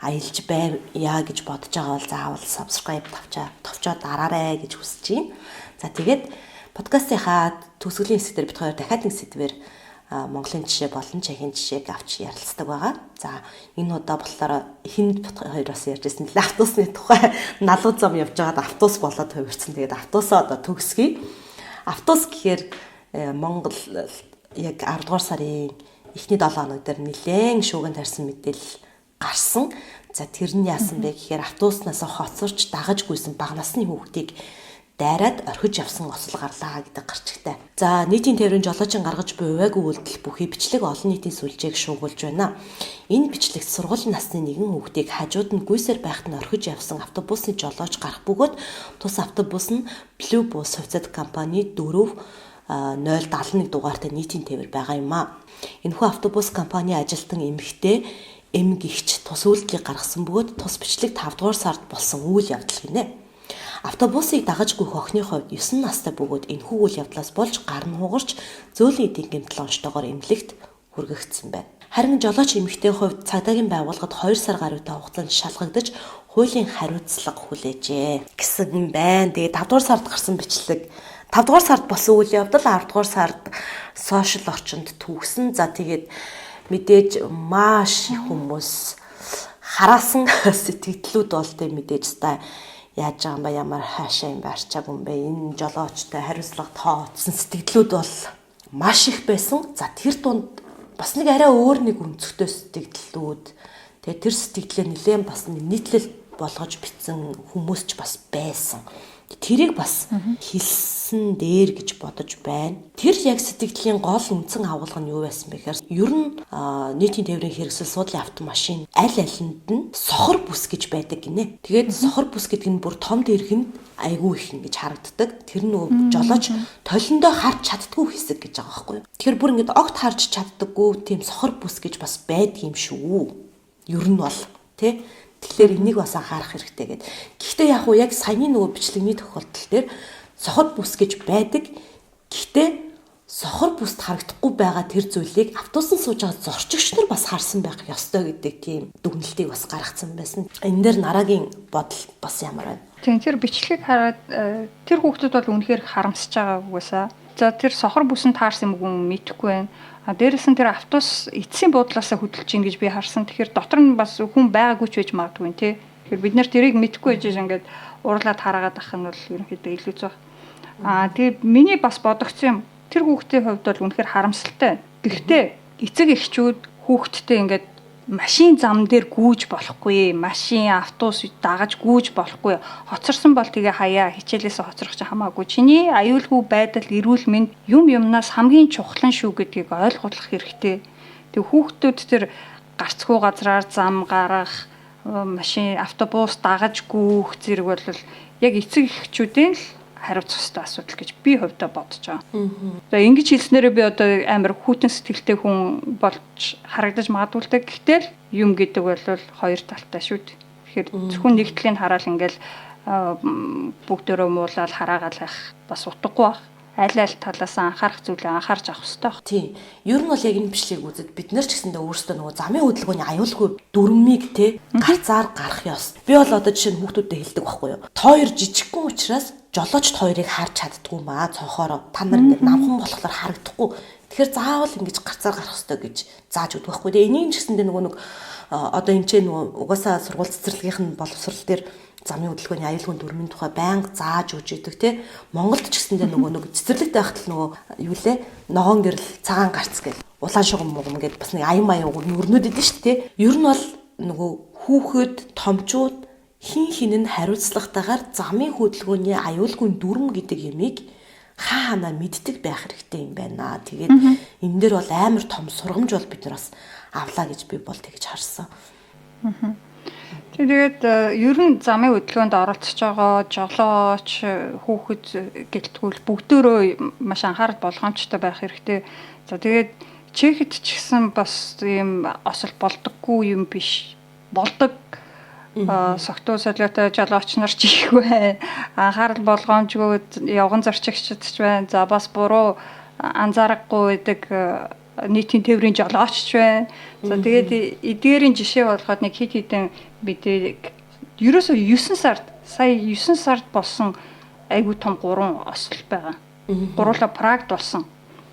аялж байя гэж бодож байгаа бол заавал subscribe товчоо дараарай гэж хүсэж байна. За тэгээд подкастынхаа төгсгөлийн хэсэг дээр бид хоёр дахиад нэг сэдвээр Монголын жишээ болон Чехийн жишээг авч ярилцдаг байгаа. За энэ удаа болохоор эхэнд бид хоёр бас ярьж байсан л автобусны тухай налуу зам явж байгаад автобус болоод хувирсан. Тэгээд автобусаа одоо төгсгөе. Автобус гэхээр Монгол яг 10 дугаар сарын эхний 7 хоног дээр нэлээн шүүгэн тарьсан мэдээлэл гарсан. За тэр нь яасан бэ гэхээр автобуснаас хоцорч дагаж гүйсэн бага насны хүүхдийг дайраад орхиж явсан осол гарлаа гэдэг гарчигтай. За нийтийн тээврийн жолоочин гаргаж буй увайгүй үйлдэл бүхий бичлэг олон нийтийн сүлжээг шуугуулж байна. Энэ бичлэгт сургуулийн насны нэгэн хүүхдийг хажууд нь гүйсээр байхад нь орхиж явсан автобусны жолооч гарах бөгөөд тус автобус нь Blue Bus хувьцаат компани 4 071 дугаартай нийтийн тээвэр байгаа юм а. Энэхүү автобус компани ажилтан эмэгтэй эмгэгч тус үйлдэлийг гаргасан бөгөөд тус бичлэг 5 дугаар сард болсон үйл явдал гинэ. Автобусыг дагаж гүйх охины хувьд 9 настай бөгөөд энэхүү үйл явдлаас болж гар нь хугарч зөөлөн эдийн гэмтэл онцтойгоор эмнэлэгт хүргэгдсэн байна. Харин жолооч эмэгтэй хувьд цагдаагийн байгууллагад 2 сар гаруйтай хугацаанд шалгагдаж хуулийн хариуцлага хүлээжээ гэсэн юм байна. Тэгээд 5 дугаар сард гарсан бичлэг 5 дугаар сард болсон үйл явдал 10 дугаар сард сошиал орчинд түүхсэн. За тэгээд мэдээж маш их хүмүүс хараасан сэтгэлдлүүд бол тийм мэдээж та яаж байгаа юм ба ямар хаашаа юм бэ арчаагүй юм бэ энэ жолоочтой хариуцлага тооцсон сэтгэлдлүүд бол маш их байсан. За тэр дунд бас нэг арай өөр нэг өнцгтэй сэтгэлдлүүд тэгээ тэр сэтгэлээ нэлээд бас нийтлэл болгож бичсэн хүмүүс ч бас байсан. Тэрийг бас хэлсэн дээр гэж бодож байна. Тэр яг сэтгэгдлийн гол үндсэн агуулга нь юу байсан бэ гэхээр ер нь нийтийн тээврийн хэрэгсэл суудлын автомашин аль алинд нь сохор бүс гэж байдаг гинэ. Тэгээд сохор бүс гэдэг нь бүр том дэргэнд айгүй их ингэж харагддаг. Тэр нөгөө жолооч толиндоо харж чаддгүй хэсэг гэж байгаа байхгүй юу. Тэгэхээр бүр ингэж огт харж чаддаггүй тийм сохор бүс гэж бас байдаг юм шүү. Ер нь бол тий. Тэгэхээр энийг бас анхаарах хэрэгтэй гэд. Гэхдээ яг уу яг саяны нөгөө бичлэгний тохиолдол дээр сохор бүс гэж байдаг. Гэхдээ сохор бүст харагдахгүй байгаа тэр зүйлийг автобусан сууж байгаа зорчигч нар бас харсан байх ёстой гэдэг тийм дүгнэлтийг бас гаргацсан байсан. Энэ дээр нарагийн бодол бас ямар байна? Тийм тэр бичлэгийг хараад тэр хүүхдүүд бол үнэхээр харамсаж байгаа угаасаа. За тэр сохор бүсэнд таарсан юм уу мэдэхгүй байна. А дээрэс нь тэр автобус эцсийн буудлаасаа хөдөлж ийн гэж би харсан. Тэгэхээр дотор нь бас хүн байгаагүй ч байж магадгүй тий. Тэгэхээр бид нэр тэрийг мэдэхгүй байж ингээд уурлаад хараагаад ах нь бол ерөнхийдөө илүү зөх. А тэгээ миний бас бодогдсон юм. Тэр хүүхдийн хувьд бол үнэхээр харамсалтай. Гэхдээ эцэг эхчүүд хүүхдтэй ингээд Машин зам дээр гүйж болохгүй, машин, автобус дагаж гүйж болохгүй. Хоцорсон бол тэгээ хаяа, хичээлээсээ хоцрох чинь хамаагүй. Чиний аюулгүй байдал, эрүүл мэнд юм юмнаас хамгийн чухал нь шүү гэдгийг ойлгох хэрэгтэй. Тэг хүүхдүүд тэр гарцгүй газраар зам гарах, машин, автобус дагаж гүйх зэрэг бол яг эцэг эхчүүдийн л хариуцах ёстой асуудал гэж би хувьдаа бодож байгаа. За ингэж хэлснээрээ би одоо амар хүйтэн сэтгэлтэй хүн болж харагдаж магадгүй л дээ. Гэхдээ л юм гэдэг бол хоёр талтай шүү дээ. Тэгэхээр зөвхөн нэг талыг хараал ингээл бүгдөө муулаад хараагаал байх бас утгагүй байх. Аль аль талаас анхаарах зүйлээ анхаарч авах хэрэгтэй байх. Тийм. Ер нь бол яг энэ бичлэгийг үзээд бид нар ч гэсэндээ өөрсдөө нөгөө замын хөдөлгөөний аюулгүй дүрмийг те гарцаар гарах ёс. Би бол одоо жишээ нь хүүхдүүдэд хэлдэг байхгүй юу. Та хоёр жижигхэн учраас жолоочд хоёрыг харж чаддгүй маа цонхоороо. Та нар ингээд намхан болохоор харагдахгүй. Тэгэхээр заавал ингэж гарцаар гарах ёстой гэж зааж өгдөг байхгүй. Тэгээ энийг ч гэсэндээ нөгөө нэг одоо энэ ч нөгөө угаасаа сургууль цэцэрлэгийнх нь боловсрал дээр замын хөдөлгөөний аюулгүй дүрмийн тухай байнга зааж өгч идэг те. Монголд ч гэсэндээ нөгөө нэг цэцэрлэгт байхад л нөгөө юу лээ ногоон гэрэл цагаан гарц гэл улаан шугам мугам гэд бас нэг аян маян нүрнүүд идэв шүү дээ. Ер нь бол нөгөө хүүхэд томчууд хин хин нь хариуцлагатайгаар замын хөдөлгөөний аюулгүй дүрм гэдэг юмыг хаа ханаа мэддэг байх хэрэгтэй юм байна. Тэгээд энэ дээр бол амар том сургамж бол бид нар бас авлаа гэж би бол тэгж харсан. Тэгээд ер нь замын хөдөлгөөнд оролцож байгаа жолооч, хүүхэд гэлтгүүл бүгдөө маш анхаарал болгоомжтой байх хэрэгтэй. За тэгээд Чехэд ч гэсэн бас ийм осол болдоггүй юм биш. Болдог. Согтуу солиотой жолооч нар ч их байна. Анхаарал болгоомжгүй явган зорчигчд ч байна. За бас буруу анзаарахгүй байдаг нийтийн тээврийн жолооч ч байна. За тэгээд эдгээрийн жишээ болгоход нэг хэд хэдэн мэдээг ерөөсөө 9 сард сая 9 сард болсон айгүй том 3 осол байгаа. Гуруула Прагд болсон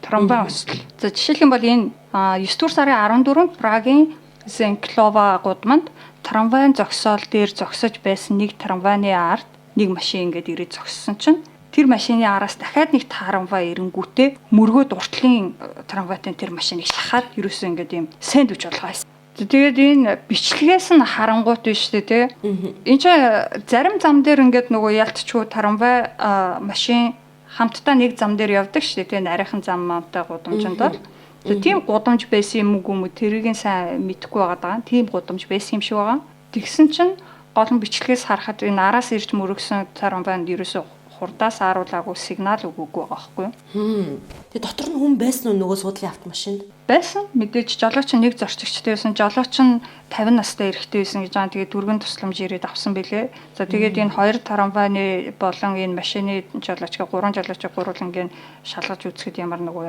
трамвай осол. За жишээлх юм бол энэ 9 дугаар сарын 14-нд Прагийн Зенклова гудамд трамвайн зогсоол дээр зогсож байсан нэг трамвайны ард нэг машин ингээд ирээд зогссон чинь тэр машины араас дахиад нэг трамвай ирэнгүүтээ мөргөөд уртлын трамвайтай тэр машиныг шахаад ерөөсөө ингээд ийм сэндвич болгоо. Тэгээд энэ бичлэгээс нь харангуут биш үү те. Энэ чинь зарим зам дээр ингээд нөгөө ялтчгүй трамвай машин хамтдаа нэг зам дээр явдаг шүү дээ те. Нарийнхан зам мамтай гудамжинд бол. Тийм гудамж байсан юм уу юм тэрийг нь сайн мэдэхгүй байгаа даа. Тийм гудамж байсан юм шиг байгаа. Тэгсэн чинь гол нь бичлэгээс харахад энэ араас ирж мөрөгсөн трамвайнд ерөөсөө хурдаас ааруулаагүй сигнал өгөөгүй байгаа байхгүй юу? Тэгээ дотор нь хүн байсан уу нөгөө суудлын автомашинд? Байсан. Мэдээж жолооч нь нэг зорчигчтой байсан. Жолооч нь 50 настай эрэгтэй байсан гэж байгаа. Тэгээд дөрвөн тусламж ирээд авсан билээ. За тэгээд энэ хоёр трамвайны болон энэ машины жолоочийг гурван жолоочийг гурван шалгаж үзэхэд ямар нөгөө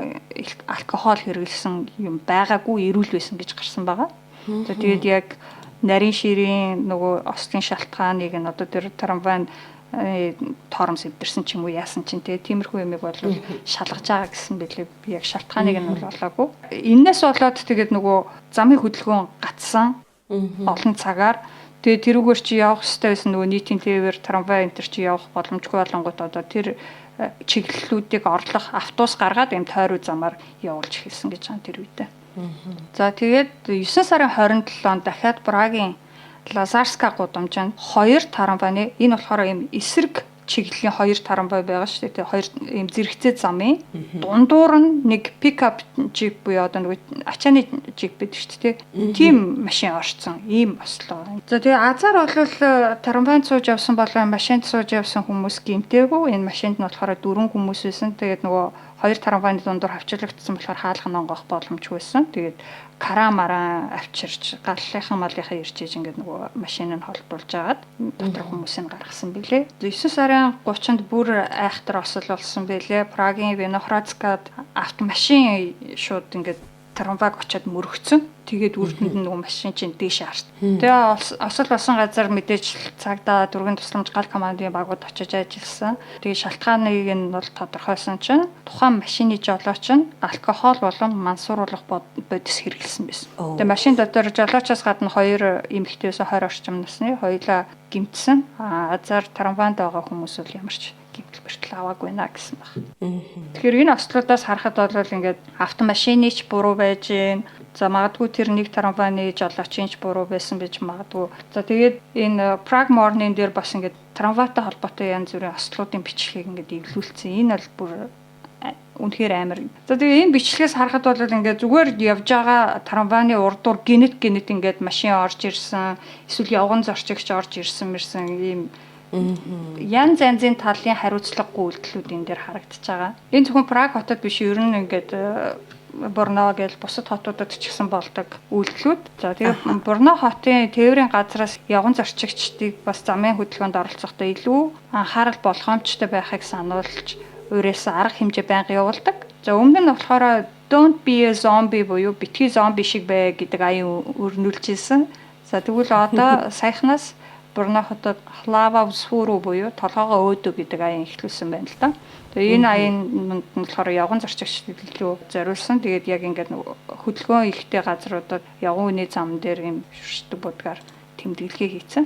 алкогол хэрэглэсэн юм байгаагүй, эрүүл байсан гэж гарсан байгаа. За тэгээд яг нарийн ширийн нөгөө ослын шалтгааныг нь одоо тэр трамвайнд торомс эвдэрсэн ч юм уу яасан чинь тэгээ тиймэрхүү юмыг бол шалгаж байгаа гэсэн билээ. Би яг шалтгааныг нь бол олоогүй. Эннээс болоод тэгээд нөгөө замын хөдөлгөөн гацсан олон цагаар. Тэгээд тэрүүгээр чи явах ёстой байсан нөгөө нийтийн тээвэр трамвай энэ төр чи явах боломжгүй болонгууд одоо тэр чиглэлүүдийг орлох автобус гаргаад ийм тойруу замаар явуулж эхэлсэн гэж байгаа тэр үедээ. За тэгээд 9 сарын 27-нд дахиад Прагийн Лазарска гудамжинд хоёр трамвайны энэ болохоор ийм эсрэг чиглэлийн хоёр трамвай байгаа шүү дээ. Хоёр ийм зэрэгцээ замын дундуур нь нэг пикап джип буюу одоо нэг ачааны джип гэдэг шүү дээ. Тийм машин орцсон. Ийм ослоо. За тэгээ азар бол трамвайнд сууж явсан болон машинд сууж явсан хүмүүс гэмтээгүй. Энэ машинд нь болохоор дөрвөн хүмүүс байсан. Тэгээд нөгөө хоёр трамвайны дундуур хавчлагдсан болохоор хаалга нонгох боломжгүй байсан. Тэгээд карамараа авчирч галлынхан малынхаа ирж иж ингээд нөгөө машин нь холдуулж агаад дотор хүмүүсийг гаргасан билээ. 9 сарын 30-нд бүр айхтар осол болсон билээ. Прагийн Виноградскад автомашин шууд ингээд трамвайг очиод мөрөгцөн. Тэгээд үрдэнд нь нөгөө машин чинь дээш харт. Тэгээ осол болсон газар мэдээж цагдаа дөрвөн тусламж гал командын багууд очиж ажилласан. Тэгээд шалтгааныг нь бол тодорхойлсон чинь тухайн машины жолооч нь алкогол болон мансууруулах бодис хэрэглэсэн байсан. Тэгээ машин дотор жолоочоос гадна хоёр эмэгтэй байсан 20 орчим насны хоёулаа гэмтсэн. Азар трамвайнд байгаа хүмүүс бол ямар ч гэмтэл бэртэл аваагүй наа гэсэн баг. Тэгэхээр энэ ослуудаас харахад бол ингээд автомашины ч буруу байж гин. За, магадгүй тэр нэг трамвайны жолоочийн ч буруу байсан байж магадгүй. За, тэгээд энэ Prague Morning дээр бас ингээд трамвайтай холбоотой янз бүрийн ослуудын бичлэгийг ингээд эвлүүлсэн. Энэ бол бүр үнэхээр амар. За, тэгээ энэ бичлэгээс харахад бол ингээд зүгээр явж байгаа трамвайны урдуур гэнэт гэнэт ингээд машин орж ирсэн, эсвэл явган зорчигч орж ирсэн мэрсэн ийм янз янзын талын хариуцлагагүй үйлдэлүүд энэ дээр харагдаж байгаа. Энэ зөвхөн Праг хотод биш, ер нь ингээд Брно гэж бусад хотуудад ч гэсэн болдог үйлдэлүүд. За, тэгээ Брно хотын тээврийн газраас явган зорчигчдыг бас замын хөдөлгөөнд оролцохдоо илүү анхаарал болгоомжтой байхыг сануулж уриалсан арга хэмжээ байнга явуулдаг. За, өмнө нь болохоор "Don't be a zombie" буюу битгий зомби шиг бай гэдэг аян өрнүүлж ирсэн. За, тэгвэл одоо саяхнаас Брно хотод "Hlava vzhůru" буюу толгоогоо өөдөө гэдэг аян эхлүүлсэн байна л да. Тэгээ энэ аян нь болохоор явган зорчигчдад илүү зориулсан. Тэгээд яг ингээд хөдөлгөөн ихтэй газруудад явган үний зам дээр юм шүршдэг будгаар тэмдэглэгээ хийцэн.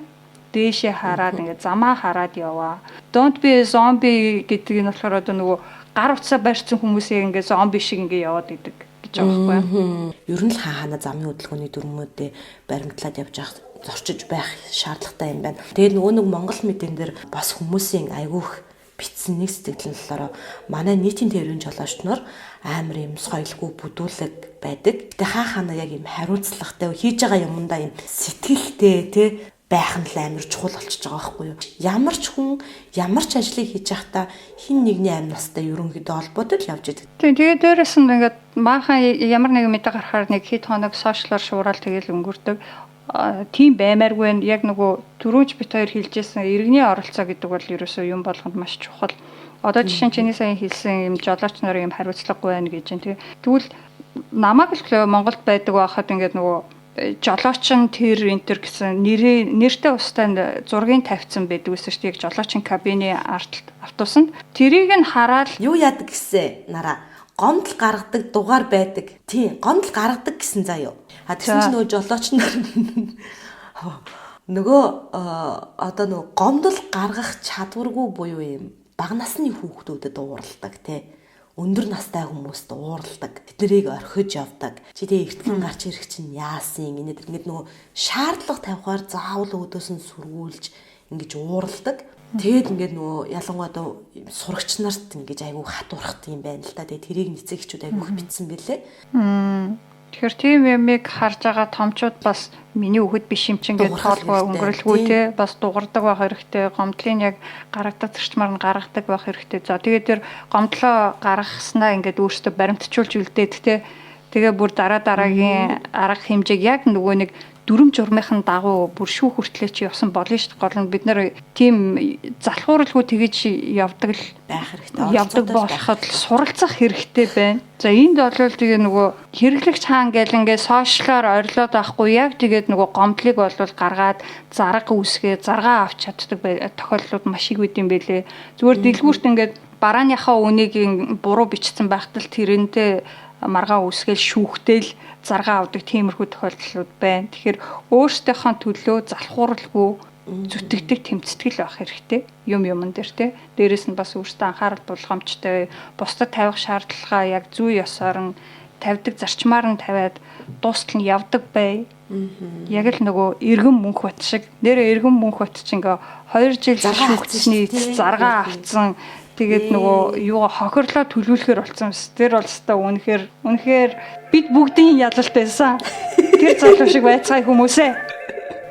Дээшээ хараад, ингээд замаа хараад яваа. "Don't be a zombie" гэдэг нь болохоор одоо нөгөө гар утсаа барьсан хүмүүс яг ингээд зомби шиг ингээд яваад идэг гэж байгаа байхгүй юу? Ер нь л хаа хаана замын хөдөлгөөний дүрмүүдээ баримтлаад явж явах, зорчиж байх шаардлагатай юм байна. Тэгээд нөгөө нэг Монгол мэдэн дээр бас хүмүүсийн айгүйх бичсэн нэг сэтгэл нь болохоор манай нийтийн тээврийн жолооч нар амар юм соёлгүй, бүдүүлэг байдаг. Гэтэ хаа хаана яг юм хариуцлагатай, хийж байгаа юмдаа юм сэтгэлтэй те байх нь л амар чухал болчихж байгаа байхгүй юу. Ямар ч хүн ямар ч ажлыг хийж байхдаа хэн нэгний амь настай ерөнхийдөө холбоотой л явж идэг. Тийм, тэгээд дээрэс нь ингээд баахан ямар нэгэн мэдээ гарахаар нэг хэд хоног social оор шуурал тэгэл өнгөрдөг. Тийм баймааргүй нь яг нөгөө түрүүнч бит хоёр хэлжсэн иргэний оролцоо гэдэг бол ерөөсөө юм болгонд маш чухал. Одоо жишээ нь чиний сайн хэлсэн юм жолооч нарын юм хариуцлагагүй байна гэж чинь тий. Тэгвэл намайг л Монголд байдаг байхад ингээд нөгөө жолооч нь тэр энэ тэр гэсэн нэрээ нэртэй устай зургийг тавьсан байдаг гэсэн шүү дээ. Яг жолоочийн кабины ард автобусанд. Тэрийг нь хараад юу яадаг гэсэн нараа гомдол гаргадаг дугаар байдаг. Тийм, гомдол гаргадаг гэсэн заа юу. А тэгсэн чинь нөгөө жолооч нар нөгөө одоо нөгөө гомдол гаргах чадваргүй буюу юм бага насны хүүхдүүдэд ууралдаг те, өндөр настай хүмүүст ууралдаг. Тэднийг орхиж явдаг. Чи тэгээ эртгэн гарч ирэх чинь яасан инээ тэр ингээд нөгөө шаардлага тавихаар заавал өөдөөс нь сөргүүлж ингэж ууралдаг. Тэгээд ингээд нөгөө ялангуяа одоо сурагч нарт ингэж айгүй хатуурхат юм байна л да. Тэгээд тэрийг нэцэг эхчүүд айгүй их бичсэн бэлээ. Тэгэхээр тийм юмыг харж байгаа томчууд бас миний үхэд биш юм чинь гэж тоолгүй өнгөрөлгүй те, бас дугардаг байх хэрэгтэй. Гомдлын яг гаргадаг зарчмаар нь гаргадаг байх хэрэгтэй. За, тэгээд тэр гомдлоо гаргаснаа ингээд өөртөө баримтчулж үлдээд те. Тэгээ бүр дараа дараагийн арга хэмжээг яг нөгөө нэг дүрм журмынхан дагуу бүр шүүх хүртлээ чи явсан болно шүү дээ. Гол нь бид нэр тийм залхууралгүй тэгэж явдаг л байх хэрэгтэй. Явдаг болоход суралцах хэрэгтэй байна. За, энд бол тэгээ нөгөө хэрэглэгч хаан гэл ингээ social оор орилоод байхгүй, яг тэгээд нөгөө гомдлыг бол гаргаад зарга үүсгээ заргаа авч чаддаг тохиолдлууд маш их үт юм бэлээ. Зүгээр дэлгүүрт ингээд барааныхаа үнийг буруу бичсэн байхад л тэрэнтэй маргаа үүсгээл шүүхтэл заргаа авдаг тиймэрхүү тохиолдлууд байна. Тэгэхээр өөрсдийнхөө төлөө залхууралгүй зүтгэдэг, тэмцдэг л байх хэрэгтэй. Юм юмн дээр те. Дээрээс нь бас өөртөө анхаарал болгоомжтой, бусдад тавих шаардлагаа яг зүй ёсоор нь тавьдаг, зарчмаар нь тавиад дуустал нь явдаг бай. Яг л нөгөө эргэн мөнх бат шиг. Нэрээ эргэн мөнх бат чи ингээ 2 жил шүүгдсэний заргаа авцсан. Тэгээд нөгөө юугаа хохирлоо төлөвлөхөр болсон юм. Тэр бол өстой үнэхээр үнэхээр бид бүгдийн ялалт байсан. Тэр залуу шиг байцгаая, хүмүүсээ.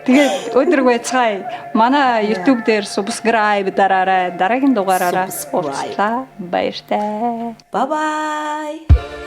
Тэгээд өдрөг байцгаая. Манай YouTube дээр subscribe дараарай. Дараагийн дугаараараа уулзлаа. Баяртай. Bye bye.